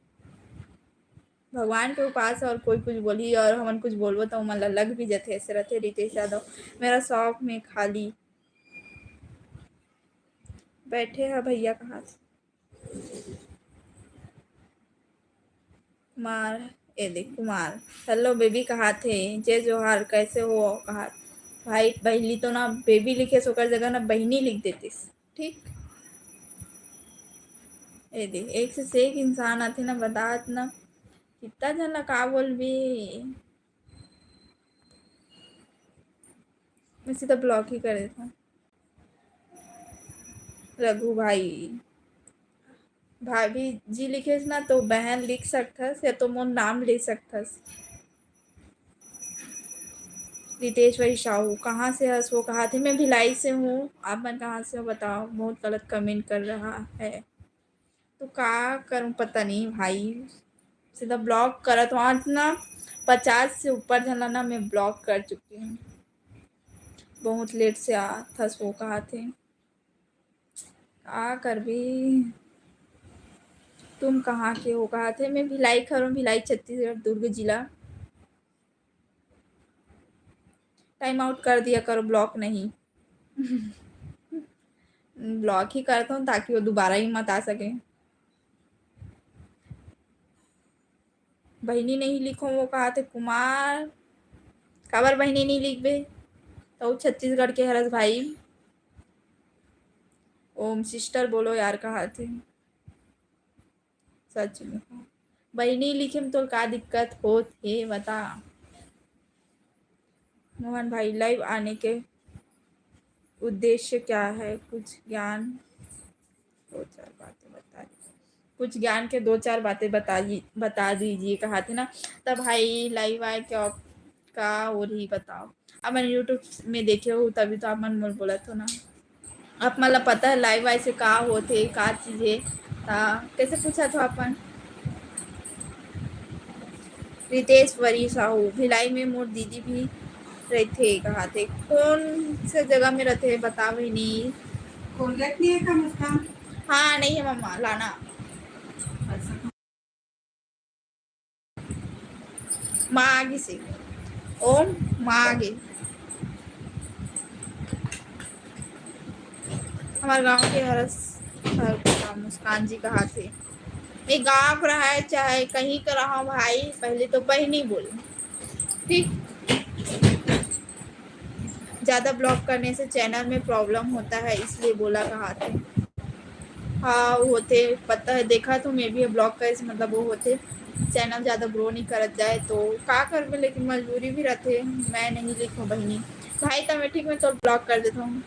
भगवान के उपास और कोई कुछ बोली और हमन कुछ बोलबो तो ओमन ला लग भी जथे, ऐसे रथे। रितेश यादव, मेरा shop में खाली बैठे है भैया कहा थे। कुमार, ए देख कुमार, hello baby कहा थे, जय जोहार, कैसे हो कहा। भाई पहली तो ना baby लिखे से ओकर जगह ना बहिनी लिख देतिस। ठीक। ए दे, एक से, से एक इंसान आथे ना, बतात ना, कितना जन ला का बोलबे। मैं सीधा block ही कर देता हूँ। रघु भाई, भाभी जी लिखेस ना, तो बहन लिख सकथस या तो मोर नाम ले सकथस। रितेश्वरी साहू, कहाँ से हस वो? कहा थे, मैं भिलाई से हूँ। आप मन कहाँ से हो बताओ? बहुत गलत comment कर रहा है, तो का करूँ, पता नहीं भाई। सीधा block करत हूँ। आज ना पचास से ऊपर झन ला ना मैं block कर चुकी हूँ। बहुत late से आथस वो कहा थे। का करबे? तुम कहाँ के हो? कहा थे, मैं भिलाई खरौं, भिलाई छत्तीसगढ़, दुर्ग जिला। टाइम आउट कर दिया करो, ब्लॉक नहीं। ब्लॉक ही करता हूँ ताकि वो दोबारा ही मत आ सके। बहिनी नहीं लिखो, वो कहा थे कुमार, काबर बहिनी नहीं लिखबे? तो छत्तीसगढ़ के हरस भाई। ओम सिस्टर बोलो यार, कहा थे सच में। बहिनी लिखे में तोर का दिक्कत होत हे, बता। मोहन भाई, लाइव आने के उद्देश्य क्या है? कुछ ज्ञान, दो चार बातें बता दीजिए। कुछ ज्ञान के दो चार बातें बता जी-, बता दीजिए, कहा थे ना। तब भाई, लाइव आए क्या, का और ही बताओ। अब मैंने YouTube में देखे हो, तभी तो आप मन मोर बोलत हो ना। आप मन ला पता है लाइव आए से का होथे, का चीज हे, ता कैसे पूछा था अपन? रितेश्वरी साहू, भिलाई में मोर दीदी भी रहथे, कहा थे। कौन से जगह में रहथे, बता बहिनी। कॉन्टैक्ट नहीं है क्या मुस्कान? हाँ, नहीं है मम्मा, लाना। अच्छा। माँ आगे से। ओम माँ आगे। हमारे गांव के हरस, हर मुस्कान जी कहा थे, मैं गांव का रहा है, चाहे कहीं का रहा हूँ भाई, पहले तो बहिनी बोल, ठीक? ज़्यादा ब्लॉक करने से चैनल में प्रॉब्लम होता है, इसलिए बोला कहा थे। हाँ, वो होथे, पता है, देखा तो मैं भी ब्लॉक करे से मतलब वो होथे, चैनल ज़्यादा ग्रो नहीं करत जाए, तो का करबे, लेकिन मजबूरी भी रहथे। मैं नहीं लिखूँ बहिनी, भाई, तब मैं ठीक, मैं तो ब्लॉक कर देता हूँ,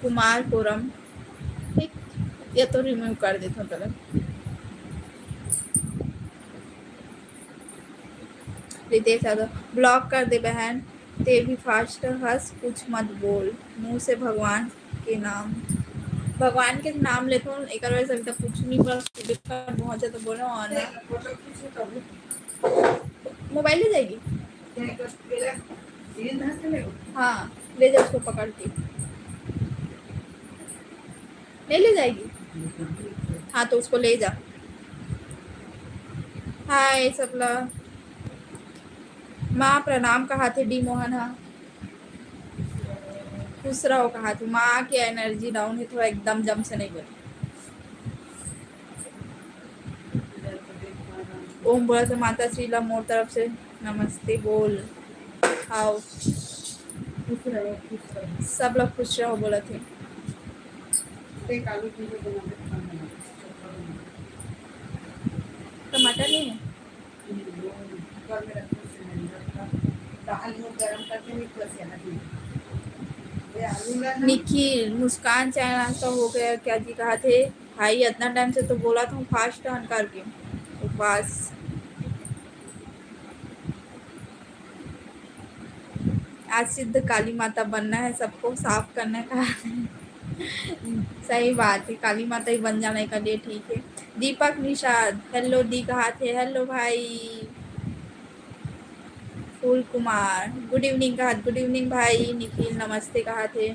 कुमार कोरम, ठीक, या तो रिमूव कर देता हूँ तुरंत। रितेश यादव, ब्लॉक कर दे बहन, ते भी फास्ट हस, कुछ मत बोल, मुंह से भगवान के नाम, भगवान के नाम लेथों, एकर वजह से अभी तक कुछ नहीं बोला, बहुत ज़्यादा बोला और मोबाइल ले जाएगी। हाँ, ले जा उसको पकड़ के। नहीं ले जाएगी? हाँ, तो उसको ले जा। हाय सबला। माँ प्रणाम कहा थे डी मोहन हा। खुश रहो कहा थे। माँ के एनर्जी डाउन है, थोड़ा एकदम जम से नहीं बोले। ओम बोला थे माता श्री ला मोर तरफ से नमस्ते बोल। आओ। खुश रहो, खुश रहो। सब लोग खुश रहो बोला थे। देख, आलू की भी बना दे, खाना बना दे, चोखा बना दे। टमाटर नहीं है? नहीं, वो कुकर में रखने से नहीं बनता। दाल वो गरम करके नहीं, बस यहाँ नहीं। ये आलू ला ना। निखिल, मुस्कान चाय नाश्ता हो गया क्या जी? कहा थे भाई, इतना टाइम से तो बोला था फास्ट हन करके। उपवास। आज सिद्ध काली माता बनना है, सबको साफ करने का। सही बात है, काली माता ही बन जाने का लिए ठीक है। दीपक निषाद, हेलो दी कहा थे, हेलो भाई। फूल कुमार, गुड इवनिंग कहा, गुड इवनिंग भाई। निखिल नमस्ते कहा थे।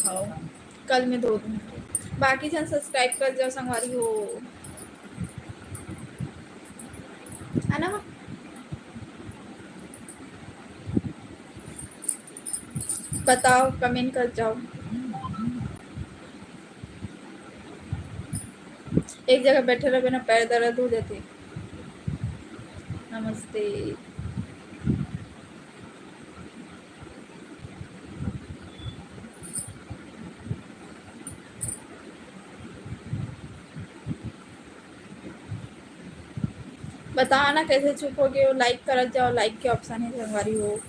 हाँ, कल मैं धो दूँगी। बाकी झन सब्सक्राइब कर जाओ संगवारी हो, है ना? बताओ, कमेंट कर जाओ। एक जगह बैठे रहबे ना, पैर दर्द हो जाथे। नमस्ते। बताओ ना, कैसे चुप हो गए हो? लाइक करत जाओ, लाइक के ऑप्शन है संगवारी हो।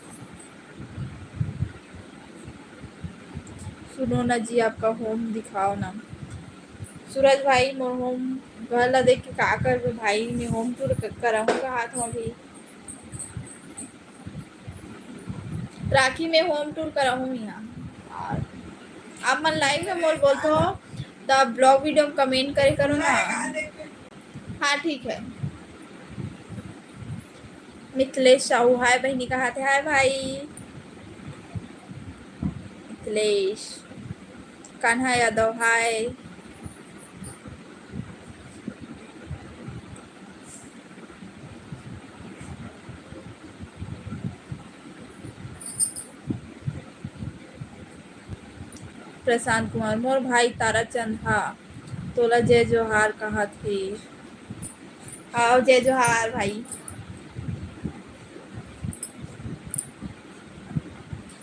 सुनो ना जी, आपका होम दिखाओ ना। सूरज भाई, मोर होम घर ला देख के का करबे भाई, मैं होम टूर क-, कराहूँ का हाथ में भी। राखी में होम टूर कराहूँ यहाँ। और आप मन लाइव में मोर बोलते हो, तब ब्लॉग वीडियो में कमेंट करे करो ना। हाँ, ठीक है। मिथिलेश साहू, हाय बहिनी, कहा थे? हाय भाई। मिथिलेश, कान्हा यादव, हाय। प्रशांत कुमार, मोर भाई ताराचंद हा तोला जय जोहार कहत हे। हाव, जय जोहार भाई।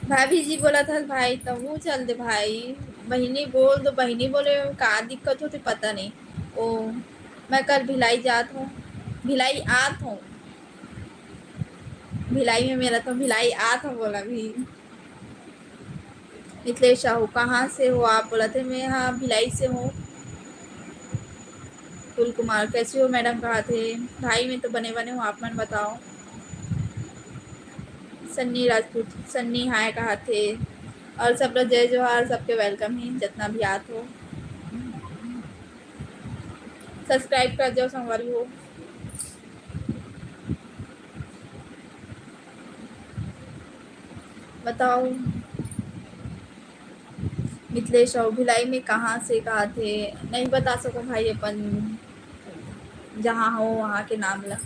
भाभी जी बोलत हस भाई, तहूँ चल दे भाई। बहिनी बोल दो, बहिनी बोले में का दिक्कत होथे पता नहीं। ओ, मैं कल भिलाई जात हूँ, भिलाई आत हूँ, भिलाई में मेरा तो भिलाई आत हूँ बोला भी। मिथिलेश साहू, कहाँ से हो आप? बोलत हे, मैं हा भिलाई से हूँ। कुल कुमार, कैसे हो मैडम? कहत हे, भाई मैं तो बने बने हूँ, आप मन बताओ। सन्नी राजपूत, सन्नी हाय कहत हे। और सब ला जय जोहार, सबके welcome हे, जतना भी आत हो। Subscribe कर जाओ संगवारी हो। बताओ मिथिलेश, अउ भिलाई में कहाँ से कहत हे? नहीं बता सको भाई, अपन जहाँ हो वहाँ के नाम ला।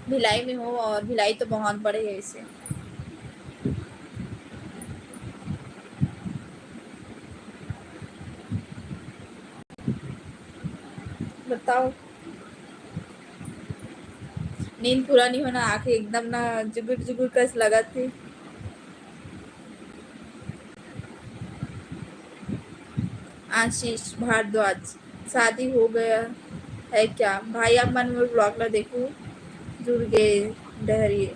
भिलाई में हो, और भिलाई तो बहुत बड़े है इसे। बताओ। नींद पूरा नहीं होना, आंखें एकदम ना जुगुर जुगुर कस लगत हे। आशीष भारद्वाज, शादी हो गया है क्या? भाई आप मन मोर vlog ला देखो, जुड़ गए डहरिए।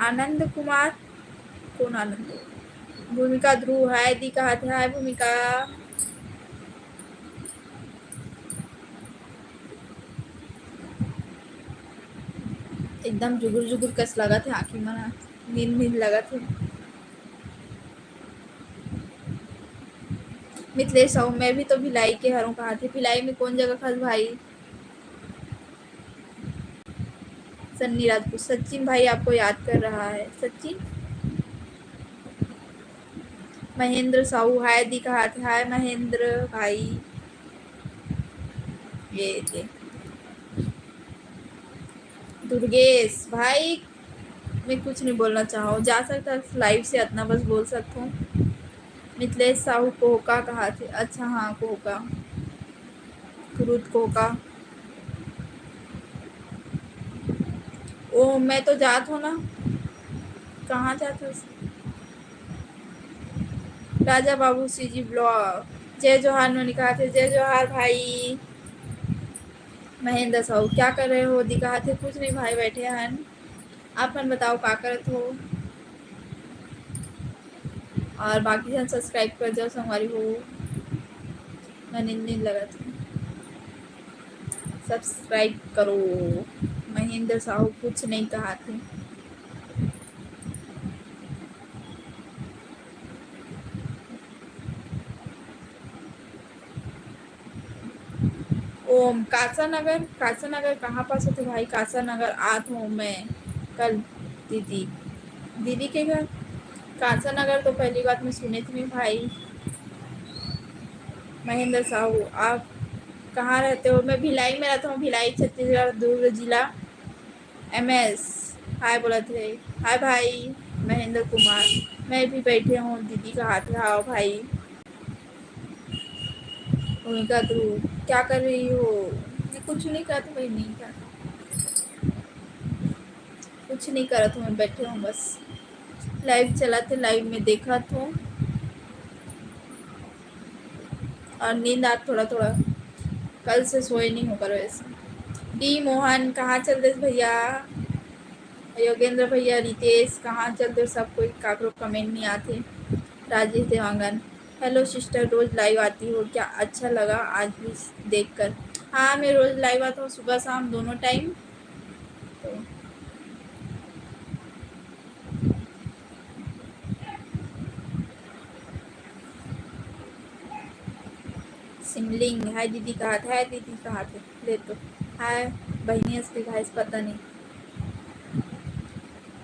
आनंद कुमार, कौन आनंद? भूमिका ध्रुव, हाय दी कहत हे, हाय भूमिका। एकदम जुगुर जुगुर कस लगत हे, आँखी मन ह नींद नींद लगत हे। मिथिलेश साहू, मैं भी तो भिलाई के हरों कहत हे। भिलाई में कौन जगह खस भाई? सन्नी राजपूत, सचिन भाई आपको याद कर रहा है। सचिन, महेंद्र साहू, हाय दी कहत हे। हाय महेंद्र भाई। ये दे। दुर्गेश भाई, मैं कुछ नहीं बोलना चाहूँ, जा सकता है live से, इतना बस बोल सकता हूँ। मिथिलेश साहू कोहका कहत हे। अच्छा, हाँ, कोहका, कुरुद कोहका। ओ, मैं तो जात हूँ ना, कहाँ जात हूँ? राजा बाबू CG vlog, जय जोहार नोनी कहत हे। जय जोहार भाई। महेंद्र साहू, क्या कर रहे हो दी कहत हे। कुछ नहीं भाई, बैठे हन। आप मन बताओ का करत हो? और बाकी झन subscribe कर जाओ संगवारी हो। मैं नींद नींद लगत हूँ, subscribe करो। महेंद्र साहू कुछ नहीं कहत हे। ओम, कासा नगर, कासा नगर कहाँ पास होथे भाई? कासा नगर आत हूँ मैं कल दीदी, दीदी के घर। कासा नगर तो पहली बार मैं सुने थे भाई। महेंद्र साहू, आप कहाँ रहते हो? मैं भिलाई में रहता हूँ, भिलाई, छत्तीसगढ़, दुर्ग जिला। MS, हाय बोलत हे। हाय भाई। महेंद्र कुमार, मैं भी बैठे हूँ, दीदी कहत हे, हाव भाई। भूमिका ध्रुव, क्या कर रही हो? मैं कुछ नहीं करत हूँ भाई, नहीं करत, कुछ नहीं करत हूँ, मैं बैठे हूँ बस। Live चलत हे, live में देखत हूँ। और नींद आत थोड़ा थोड़ा, कल से सोए नहीं हो कर वैसे। डी मोहन, कहाँ चल देस भैया? योगेंद्र भैया, रितेश, कहाँ चल दे? सब कोई काकरो comment नहीं आते। राजेश देवांगन, hello sister, रोज live आती हो क्या? अच्छा लगा आज भी देख कर। हाँ, मैं रोज live आता हूँ सुबह शाम दोनों time। तो सिमलिंग, हाय दीदी कहत हे, हाय दीदी कहत हे, ले तो हाय बहिनी असली भाई से पता नहीं।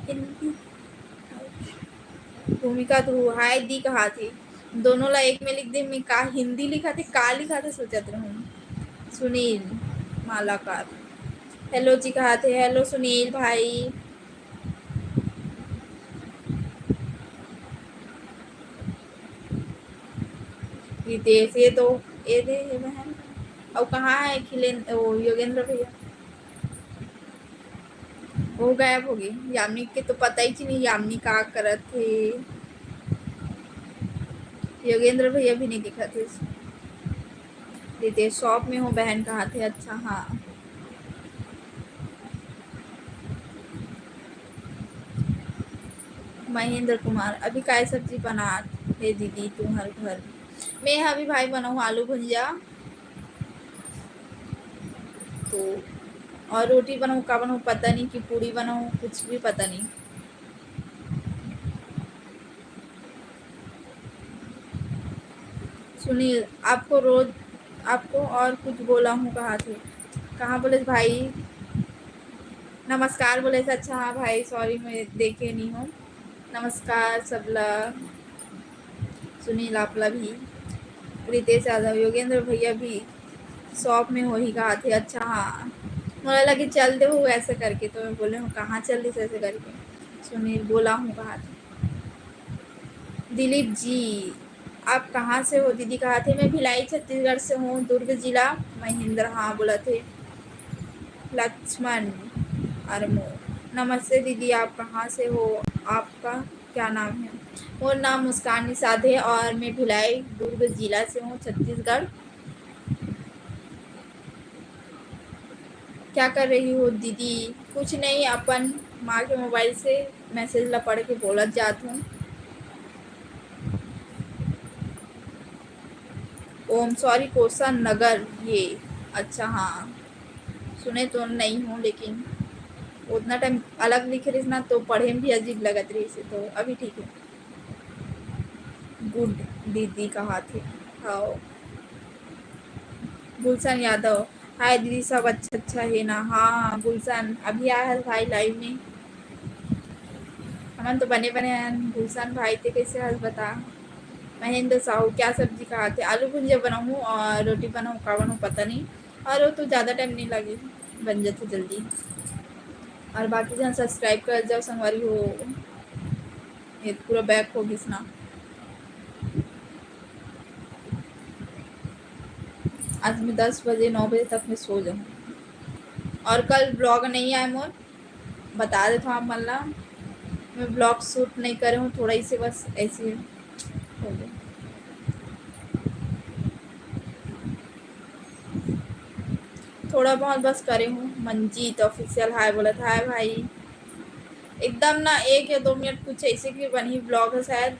हिंदी। भूमिका ध्रुव, हाय दी कहत हे, दोनों ला एक में लिख दे, मैं का हिंदी लिखत हे, का लिखत हे सोचत रहूं। सुनील मालाकार, hello जी कहत हे, hello सुनील भाई। रितेश, ये तो, ये दे, ये बहन। अउ कहाँ है खिलेन-, वो योगेंद्र भैया? वो गायब हो गई। यामिनी के तो पता ही नहीं, यामिनी का करत थे। योगेंद्र भैया भी नहीं दिखत हे। रितेश, shop में हो बहन, कहा थे। अच्छा, हाँ। महेंद्र कुमार, अभी काय सब्जी बनात हे दीदी तुम्हर घर? मैं ह अभी भाई बनाऊँ आलू भुंजा, तो और रोटी बनाऊँ, का बनाऊँ पता नहीं, कि पूड़ी बनाऊँ, कुछ भी पता नहीं। सुनील, आपको रोज, आपको और कुछ बोला हूँ, कहा थे, कहाँ बोले भाई? नमस्कार बोले थे। अच्छा, हाँ भाई, sorry, मैं देखे नहीं हूँ। नमस्कार सबला, सुनील आपला भी। रितेश यादव, योगेंद्र भैया भी shop में होही कहा थे। अच्छा, हाँ, मोला लगे चल दे हो ऐसे करके, तो मैं बोले हूँ, कहाँ चल दिस ऐसे करके। सुनील, बोला हूँ कहा थे। दिलीप जी, आप कहाँ से हो दीदी? कहा थे, मैं भिलाई छत्तीसगढ़ से हूँ, दुर्ग जिला, महेंद्र, हाँ, बोला थे। लक्ष्मण अरमो, नमस्ते दीदी, आप कहाँ से हो? आपका क्या नाम है? मोर नाम मुस्कान निषाद है और मैं भिलाई, दुर्ग जिला से हूँ, छत्तीसगढ़। क्या कर रही हो दीदी? कुछ नहीं, अपन माँ के mobile से message ला पढ़ के बोलत जात हूँ। ओम, sorry, कोसा नगर ये। अच्छा, हाँ, सुने तो नहीं हूँ, लेकिन उतना time अलग लिखे रहिस ना, तो पढ़े में भी अजीब लगत रहिस, तो अभी ठीक है। Good दीदी कहा थे। हाँ। गुलशन यादव, हाय दीदी, सब अच्छा, अच्छा है ना? हाँ, गुलशन अभी आया है भाई live में। हमन तो बने, बने हैं। गुलशन भाई, ते कैसे हस बता? महेंद्र साहू, क्या सब्जी कहा थे? आलू भुंजिया बनाऊँ और रोटी बनाऊँ, का बनाऊँ, पता नहीं। और वो तो ज़्यादा time नहीं लगे, बन जाते जल्दी। और बाकी जन subscribe कर जाओ संगवारी हो। ये पूरा back हो गिस ना। आज मैं दस बजे, नौ बजे तक मैं सो जाऊँ। और कल vlog नहीं आए मोर, बता देता हूँ आप मन ला, मैं vlog shoot नहीं करे हूँ, थोड़ा ही से बस ऐसे हो गया। थोड़ा बहुत बस करे हूँ। मंजीत official हाय बोलत, हाय भाई। एकदम ना एक या दो मिनट कुछ ऐसे के बनही vlog है शायद,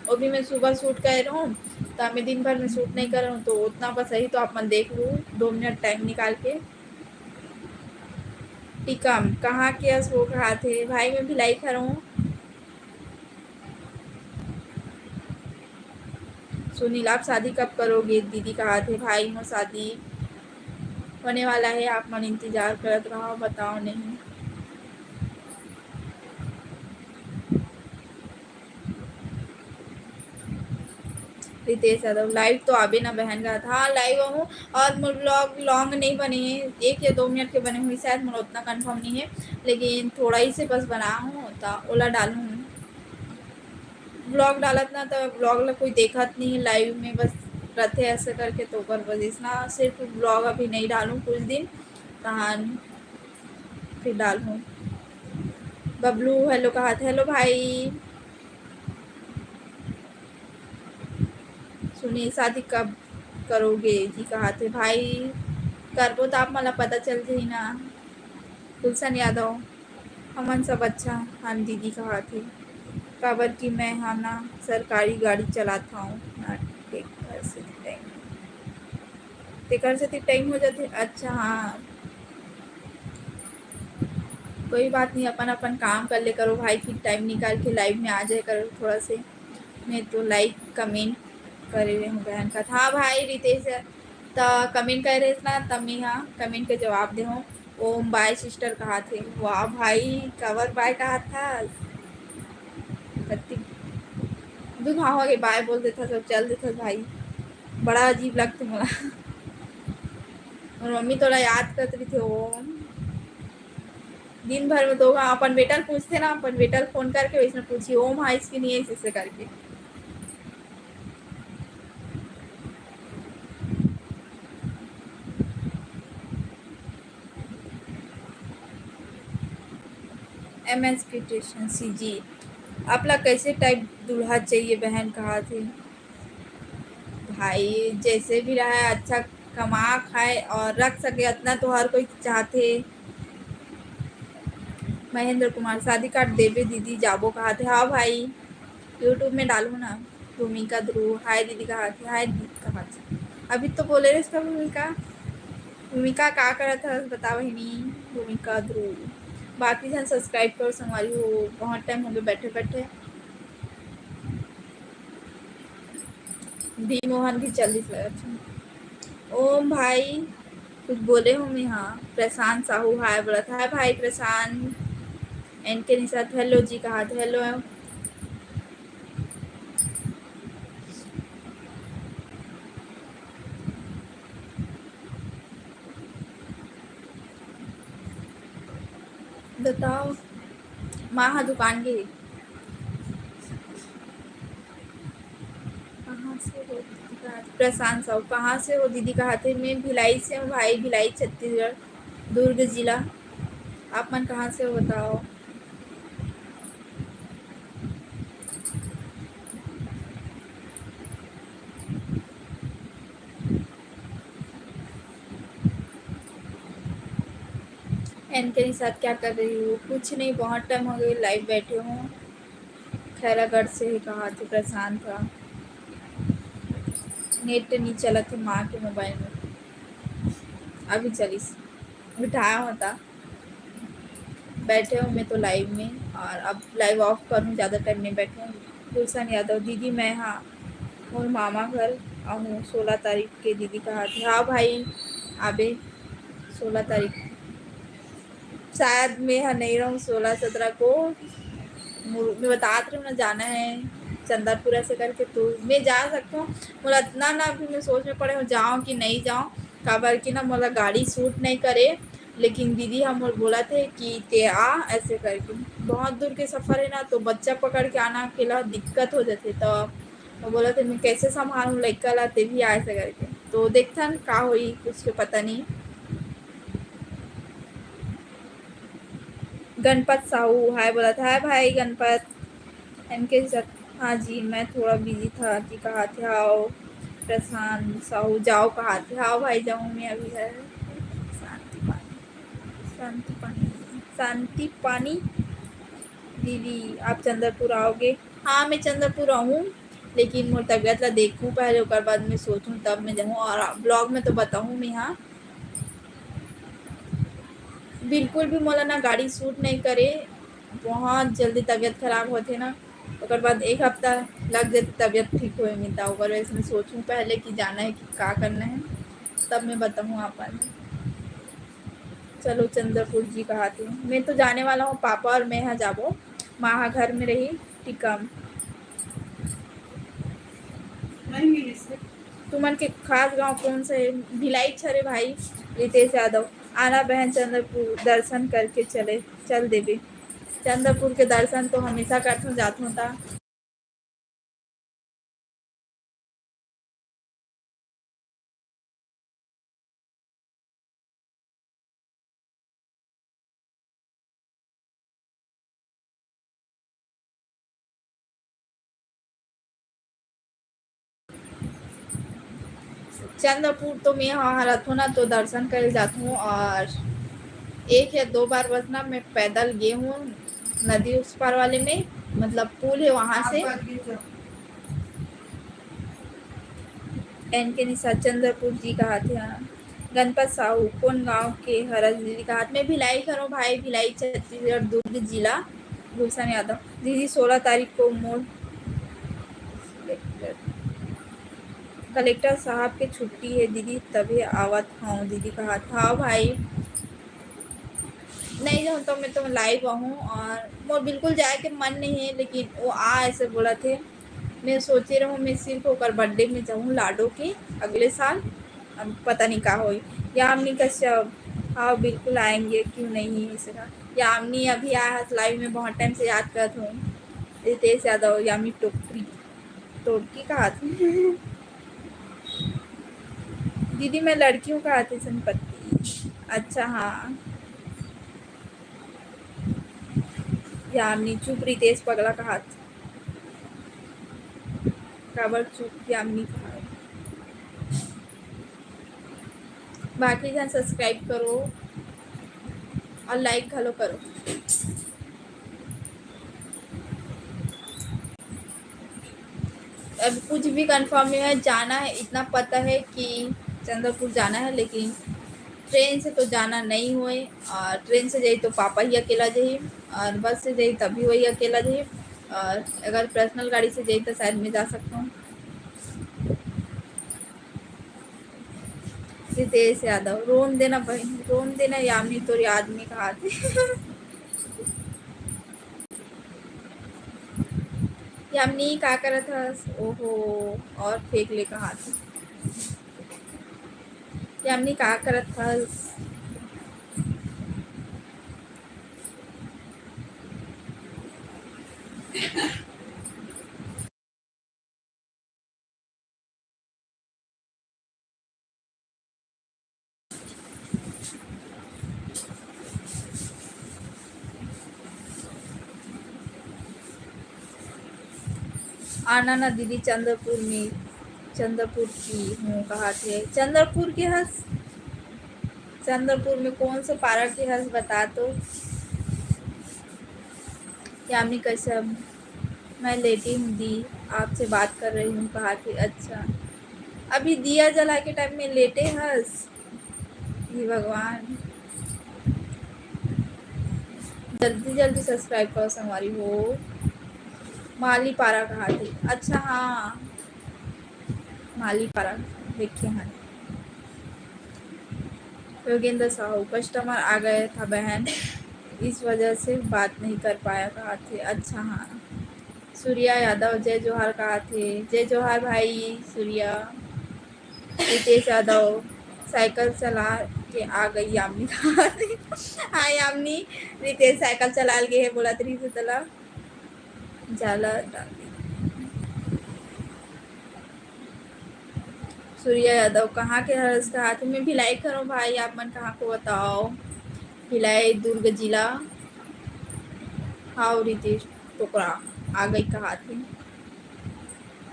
वो भी मैं सुबह shoot करे रहूँ, तो मैं दिन भर में shoot नहीं करे रहूँ, तो उतना बस यही तो आप मन देख लू, दो मिनट time निकाल के। टीकम, कहाँ के हस वो कहा थे भाई, मैं भिलाई खा रहूँ। सुनील, आप शादी कब करोगे दीदी कहा थे भाई, मोर शादी होने वाला है, आप मन इंतजार करत रहो, बताओ नहीं। रितेश यादव, live तो आबे ना बहन कहा था। हाँ, live आहूँ और मोर vlog long नहीं बने है, एक या दो मिनट के बने हुई शायद, मोर उतना confirm नहीं है, लेकिन थोड़ा ही से बस बना हूँ, तो ओला डालूँ। Vlog डालत ना, तो vlog ला कोई देखत नहीं, live में बस रहते ऐसे करके, तो ओकर वजह से ना सिर्फ vlog अभी नहीं डालूँ कुछ दिन, तहान फिर डालूँ। बबलू hello कहा थे, hello भाई। सुनील, शादी कब करोगे जी कहा थे भाई, करबो तो आप मन ला पता चल जाही ना। गुलशन यादव, हमन सब अच्छा हन दीदी कहा थे, काबर कि मैं हा ना सरकारी गाड़ी चलात हूँ ना, तेकर सेती time, तेकर सेती time हो जाथे। अच्छा, हाँ, कोई बात नहीं, अपन अपन काम कर ले करो भाई, ठीक time निकाल के live में आ जाए करो थोड़ा से। मैं तो like comment करे रहे हूँ बहन का। हाँ भाई रितेश, त comment करे रहे ना, त मैं हाँ comment के जवाब दे हूँ। ओम bye sister कहा थे। वाह भाई, काबर bye कहा था? कत्ती दू घाव हो गए, bye बोल देता, सब चल देता भाई। बड़ा अजीब लगता मोला। मोर मम्मी तोला याद करत रहिथे ओम। दिन भर में दो घाव अपन बेटा ल पूछथे ना, अपन बेटा ल phone करके वैसने पूछही, ओम आइस कि नहीं आइस, ऐसे करके। एम एस क्रिएशन सी जी, आप ला कैसे टाइप दूल्हा चाहिए बहन, कहा थे? भाई, जैसे भी रहा है, अच्छा कमा खाए और रख सके, इतना तो हर कोई चाहते। महेंद्र कुमार, शादी कार्ड देबे दीदी, जाबो कहा थे? हाँ भाई, YouTube में डालू ना। भूमिका ध्रुव, हाय दीदी कहा थे? हाय दीदी कहा थे? अभी तो बोले रहे इसका भूमिका। भूमिका का करत हस बता बहिनी? भूमिका ध्रुव, बाकी जन सब्सक्राइब करो संगवारी हो, बहुत टाइम हो गए बैठे बैठे। डी मोहन भी चल दिस लगत हे। ओम भाई, कुछ बोले हो मैं? हाँ, प्रशांत साहू हाय बोलत, हाय भाई प्रशांत। एन के निषाद, हेलो जी, कहा थे? हेलो। बताओ, माँ हा दुकान गे। कहाँ से हो दीदी? कहा थे? प्रशांत साहू, कहाँ से हो दीदी? कहा थे, मैं भिलाई से हूँ भाई, भिलाई छत्तीसगढ़, दुर्ग जिला। आप मन कहाँ से हो बताओ? एन के साथ क्या कर रही हो? कुछ नहीं, बहुत टाइम हो गया लाइव बैठे हूँ। खैरागढ़ से ही कहा थे प्रशांत हा। नेट नहीं चला थे माँ के मोबाइल में, अभी चलिस, उठाया होता। बैठे हूँ मैं तो लाइव में, और अब लाइव ऑफ करूँ, ज़्यादा टाइम नहीं बैठे हूँ। गुलशन यादव, दीदी मैं हाँ मोर मामा घर आहूँ सोलह तारीख के दीदी कहा थे। हाँ भाई, आबे सोलह तारीख। शायद मैं ह नहीं रहूँ सोलह सत्रह को। मु-, मैं बतात रही हूँ ना, जाना है चंदरपुर ऐसे करके, तो मैं जा सकता हूँ। मोला इतना ना अभी मैं सोच में पड़े हूँ, जाऊँ कि नहीं जाऊँ, काबर कि ना मोला गाड़ी सूट नहीं करे। लेकिन दीदी ह मोर बोला थे कि ते आ ऐसे करके। बहुत दूर के सफर है ना, तो बच्चा पकड़ के आना अकेला दिक्कत हो जाते। तो वो बोला थे, मैं कैसे संभालूँ लइका ला, ते भी आ ऐसे करके। तो देखथन का होई, कुछ के पता नहीं। गणपत साहू हाय बोलत, हाय भाई गणपत। एन के साथ, हाँ जी, मैं थोड़ा बिजी था जी कहा थे। आओ प्रशांत साहू, जाओ कहा थे। आओ भाई, जाऊँ मैं अभी है। शांति पानी, शांति पानी, शांति पानी। दीदी, आप चंद्रपुर आओगे? हाँ, मैं चंद्रपुर आऊँ, लेकिन मोर तबीयत ला देखूँ पहले, ओकर बाद मैं सोचूँ, तब मैं जाऊँ। और ब्लॉग में तो बताऊँ मैं, हाँ। बिल्कुल भी मोला ना गाड़ी सूट नहीं करे, बहुत जल्दी तबीयत खराब होथे ना, ओकर बाद एक हफ्ता लग जाथे तबीयत ठीक होए में, त ओकर वजह से मैं सोचूँ पहले कि जाना है कि का करना है, तब मैं बताऊँ आप मन। चलो चंद्रपुर जी कहा थे, मैं तो जाने वाला हूँ, पापा और मैं हा जाबो, माँ हा घर में रही, टीकम। नहीं मिली से। तुमन के खास गांव कौन सा है? भिलाई छरे भाई रितेश यादव। आना बहन चंद्रपुर दर्शन करके चले, चल देबे। चंद्रपुर के दर्शन तो हमेशा करथों, जाथों ता। चंद्रपुर तो मैं ह-, रथों ना तो दर्शन करे जाथों और एक या दो बार बस ना मैं पैदल गे हूँ नदी उस पार वाले में, मतलब पुल है वहाँ से। एन के निशा चंद्रपुर जी कहा थे, हाँ। गणपत साहू, कौन गांव के हरस दीदी कहा थे? मैं भिलाई घरों भाई, भिलाई छत्तीसगढ़ दुर्ग जिला। गुलशन यादव, दीदी सोलह तारीख को मोर कलेक्टर साहब के छुट्टी है दीदी, तभी आवत हूँ दीदी कहा थे। हाँ भाई, नहीं जाऊँ तो मैं तो लाइव आहूँ और मोर बिल्कुल जाए के मन नहीं है, लेकिन वो आ ऐसे बोला थे। मैं सोचे रहूँ मैं सिर्फ ओकर बर्थडे में जाऊँ लाडो के अगले साल, अब पता नहीं का होई। यामिनी कश्यप, हाँ बिल्कुल आएंगे, क्यों नहीं ऐसे का। यामिनी अभी आया है लाइव में, बहुत टाइम से याद करत हूँ। रितेश यादव, यामिनी टोकरी, टोटकी कहा थे। दीदी मैं लड़की हूँ कहा थे संपत्ति। अच्छा हाँ। यामिनी चुप, रितेश पगला कहात। काबर चुप यामिनी कहात। बाकी झन subscribe करो और like घलो करो। अब कुछ भी confirm नहीं है, जाना है, इतना पता है कि चंद्रपुर जाना है, लेकिन ट्रेन से तो जाना नहीं होए। और ट्रेन से जाई तो पापा ही अकेला जाई, और बस से जाई तभी वही अकेला जाई, और अगर personal गाड़ी से जाई तो शायद मैं जा सकता हूँ। रितेश यादव, रोन देना बहन, रोन देना यामिनी, तोर याद में कहात हे। यामिनी का करत हस? ओहो, और फेंक ले कहात हे। यामिनी का करत हस? आना ना दीदी, चंद्रपुर में, चंद्रपुर की हूँ कहात हे। चंद्रपुर के हस? चंद्रपुर में कौन से पारा के हस, बता तो। यामिनी कश्यप, मैं लेटी हूँ दी, आपसे बात कर रही हूँ कहात हे। अच्छा, अभी दिया जला के time में लेटे हस? हे भगवान, जल्दी जल्दी subscribe करो संगवारी हो। माली पारा कहात हे? अच्छा, हाँ, माली पारा देखे हन। योगेंद्र साहू, customer आ गया था बहन, इस वजह से बात नहीं कर पाया कहात हे। अच्छा, हाँ। सूर्या यादव, जय जोहार कहात हे। जय जोहार भाई सूर्या। रितेश यादव, साइकिल चला के आ गई यामिनी कहात हे। हाँ यामिनी, रितेश साइकिल चला गे हे, बोलत रहिस हे तोला। जाला डाल दी। सूर्या यादव, कहाँ के हरस कहात हे? मैं भिलाई के हरंव भाई, आप मन कहाँ के बताओ? भिलाई, दुर्ग जिला। हाँ, रितेश टोकरा आ गई कहात हे।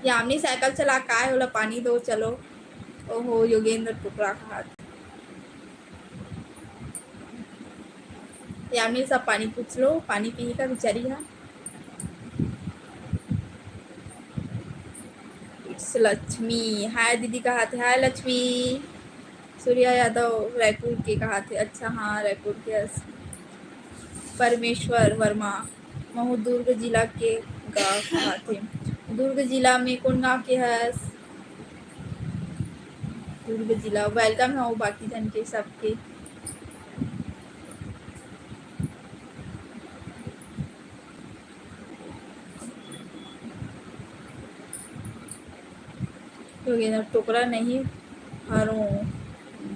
यामिनी साइकिल चला, काय ओला पानी दो, चलो। ओहो, योगेंद्र टोकरा कहात हे। यामिनी सब पानी पूछ लो, पानी पीही का बिचारी हा। It's लक्ष्मी। हाय दीदी कहात हे, हाय लक्ष्मी। सूर्या यादव रायपुर के कहात हे। अच्छा, हाँ, रायपुर के हस। परमेश्वर वर्मा, महू दुर्ग जिला के गा कहात हे। दुर्ग जिला में कौन गांव के हस? दुर्ग जिला। Welcome हो बाकी झन के सबके। योगेंद्र, टोकरा नहीं हरंव,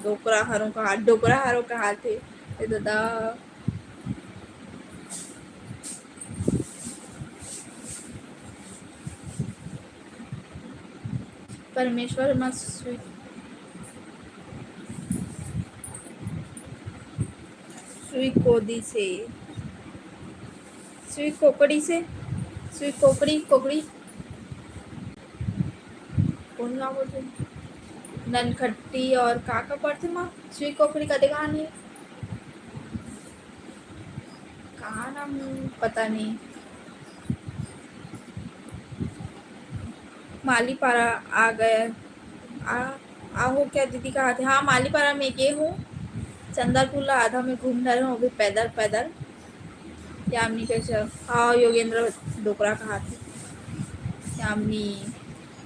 डोकरा हरंव कहा, डोकरा हरंव कहात हे। ए दादा। परमेश्वर म सुई, सुई कोकड़ी से, सुई कोकड़ी से, सुई कोकड़ी, कोकड़ी कौन गाँव बोलथे? ननखट्टी और का का पड़थे माँ? सुई कोकड़ी का दुकान हे। कहाँ नाम पता नहीं। मालीपारा आ गए, आ, आहो क्या दीदी कहाथे? हाँ, मालीपारा में गे हूँ। चंदरपुर ला आधा में घूम डारे हूँ अभी पैदल, पैदल। यामिनी कैसे? हाँ, योगेंद्र डोकरा कहाथे। यामिनी,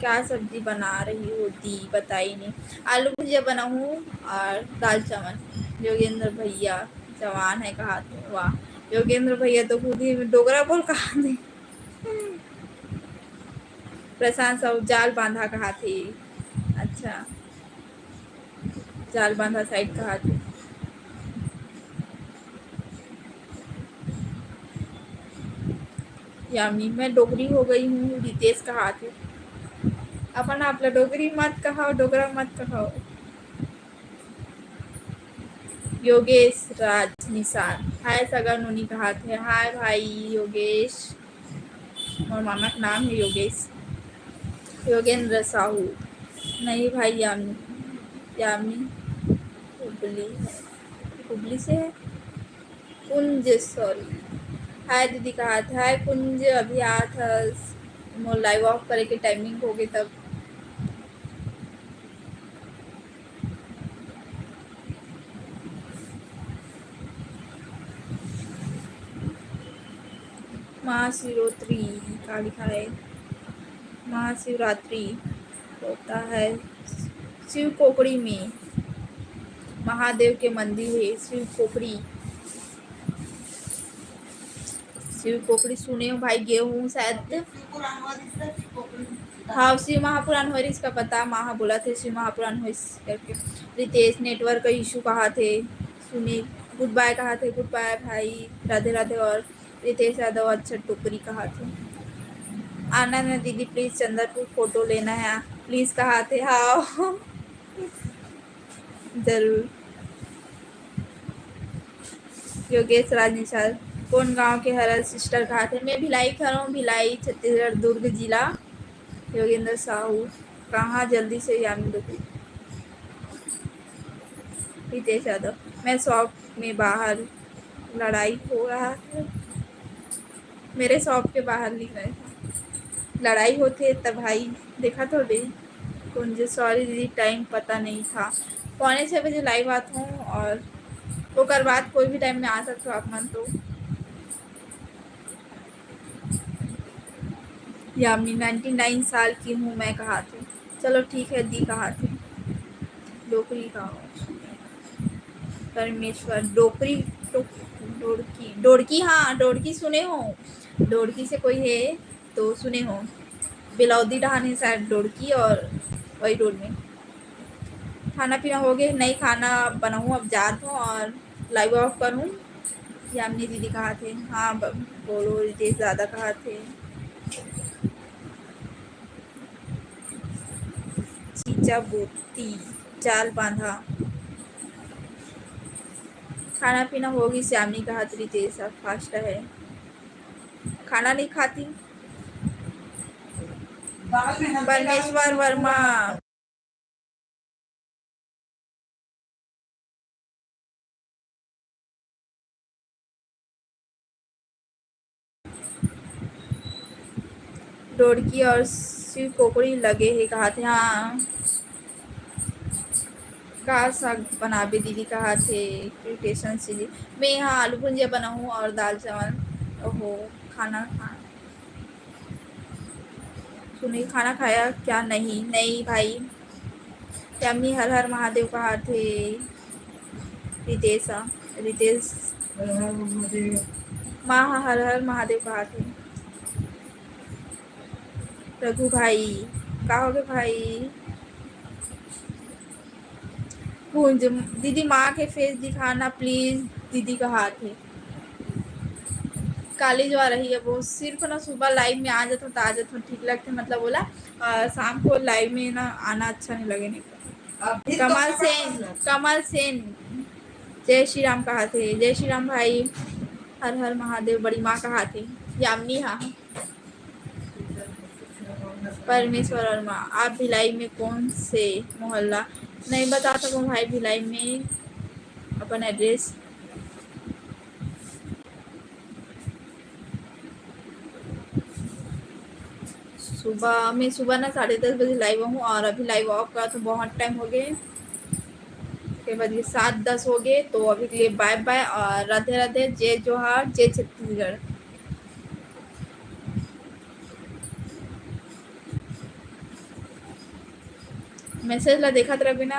क्या सब्जी बना रही हो दी, बताई नहीं। आलू भुजिया बनाऊँ और दाल चावल। योगेंद्र भैया जवान है कहाथे। वाह, योगेंद्र भैया तो खुद ही डोकरा बोल कहाथे। प्रशांत साहू जाल बांधा कहाथे। अच्छा, जाल बांधा side कहाथे। यामिनी, मैं डोकरी हो गई हूँ, रितेश कहाथे। अपन आप ला डोकरी मत कहाओ, डोकरा मत कहाओ। योगेश राज निषाद, हाय सगा नोनी कहाथे। हाय भाई योगेश, मोर मामा के नाम हे योगेश। योगेंद्र साहू, नहीं भाई यामिनी, यामिनी हुबली है, हुबली से है। कुंज, सॉरी। हाय दीदी कहाथे। हाय कुंज, अभी आत हस, मोर live off करे के timing होगे तब। महाशिवरात्रि का लिखा है? महाशिवरात्रि होता है शिव कोकड़ी में, महादेव के मंदिर है शिव कोकड़ी। शिव कोकड़ी सुने हो भाई, गे हूँ शायद। हाँ, शिव महापुराण हो रही, इसका पता, माँ हा बोला थे शिव महापुराण हो इस करके। रितेश, network का issue कहा थे, सुने, good bye कहा थे। Good bye भाई, राधे राधे। और रितेश यादव, अच्छा टोकरी कहा थे। आनंद दीदी, please चंद्रपुर photo लेना है, please कहा थे। हाँ, जरूर। योगेश राज निषाद, कौन गांव के हरस sister कहाथे? मैं भिलाई के हरौं, भिलाई, छत्तीसगढ़, दुर्ग जिला। योगेंद्र साहू, कहाँ जल्दी से यामिनी दुखी? रितेश यादव, मैं shop में बाहर, लड़ाई हो रहा है। मेरे shop के बाहर नहीं गए, लड़ाई होथे तब भाई देखा तो दे। कुंज, sorry दीदी, time पता नहीं था। पौने छः बजे live आत हूँ और ओकर बाद कोई भी time में आ सकते हो आप मन तो। यामिनी, ninety nine साल की हूँ मैं कहाथे। चलो ठीक है दी कहाथे। डोकरी का, परमेश्वर, डोकरी, डो-, डोड़की, डोड़की, हाँ, डोड़की सुने हो, डोड़की से कोई है तो सुने हो, बेलौदी डहान है शायद डोड़की और वही road में। खाना पीना हो गए? नहीं, खाना बनाऊँ, अब जात हूँ और live off करूँ। यामिनी दीदी कहाथे, हाँ, ब-, बोलो, रितेश दादा कहाथे। चीचा बोती, चाल बांधा। खाना पीना होगी, श्यामी कहाथे, रितेश अब fast है, खाना नहीं खाती। परमेश्वर वर्मा। डोड़की और शिव कोकड़ी लगे हे कहाथे। हाँ, का साग बनाबे दीदी कहाथे? Invitation से जी। मैं यहाँ आलू भुंजिया बनाहूँ और दाल चावल। ओहो, खाना खा सुनील, खाना खाया क्या? नहीं, नहीं भाई। यामिनी हर हर महादेव कहाथे। रितेश, रितेश। हर हर महादेव। माँ हा हर हर महादेव कहाथे। रघु भाई, का होगे भाई? कुंज, दीदी माँ के face दिखाना please, दीदी कहाथे। काली जो आ रही है वो सिर्फ ना सुबह live में आ जाता तो आ जाता ठीक लगते, मतलब बोला, अ, शाम को live में ना आना अच्छा नहीं लगे, नहीं। अभी तो कमल सेन, कमल सेन, जय श्री राम कहाथे, जय श्री राम भाई, हर हर महादेव, बड़ी माँ कहाथे, यामिनी हा। परमेश्वर वर्मा, आप भिलाई में कौन से मोहल्ला? नहीं बता सकूँ भाई, भिलाई में अपन address। सुबह में, सुबह ना साढ़े दस बजे live हूँ और अभी live off करा तो बहुत time हो गए। के बज गे सात दस हो गए, तो अभी के लिए bye bye और राधे राधे, जय जोहार, जय छत्तीसगढ़। Message ला देखत रह बिना।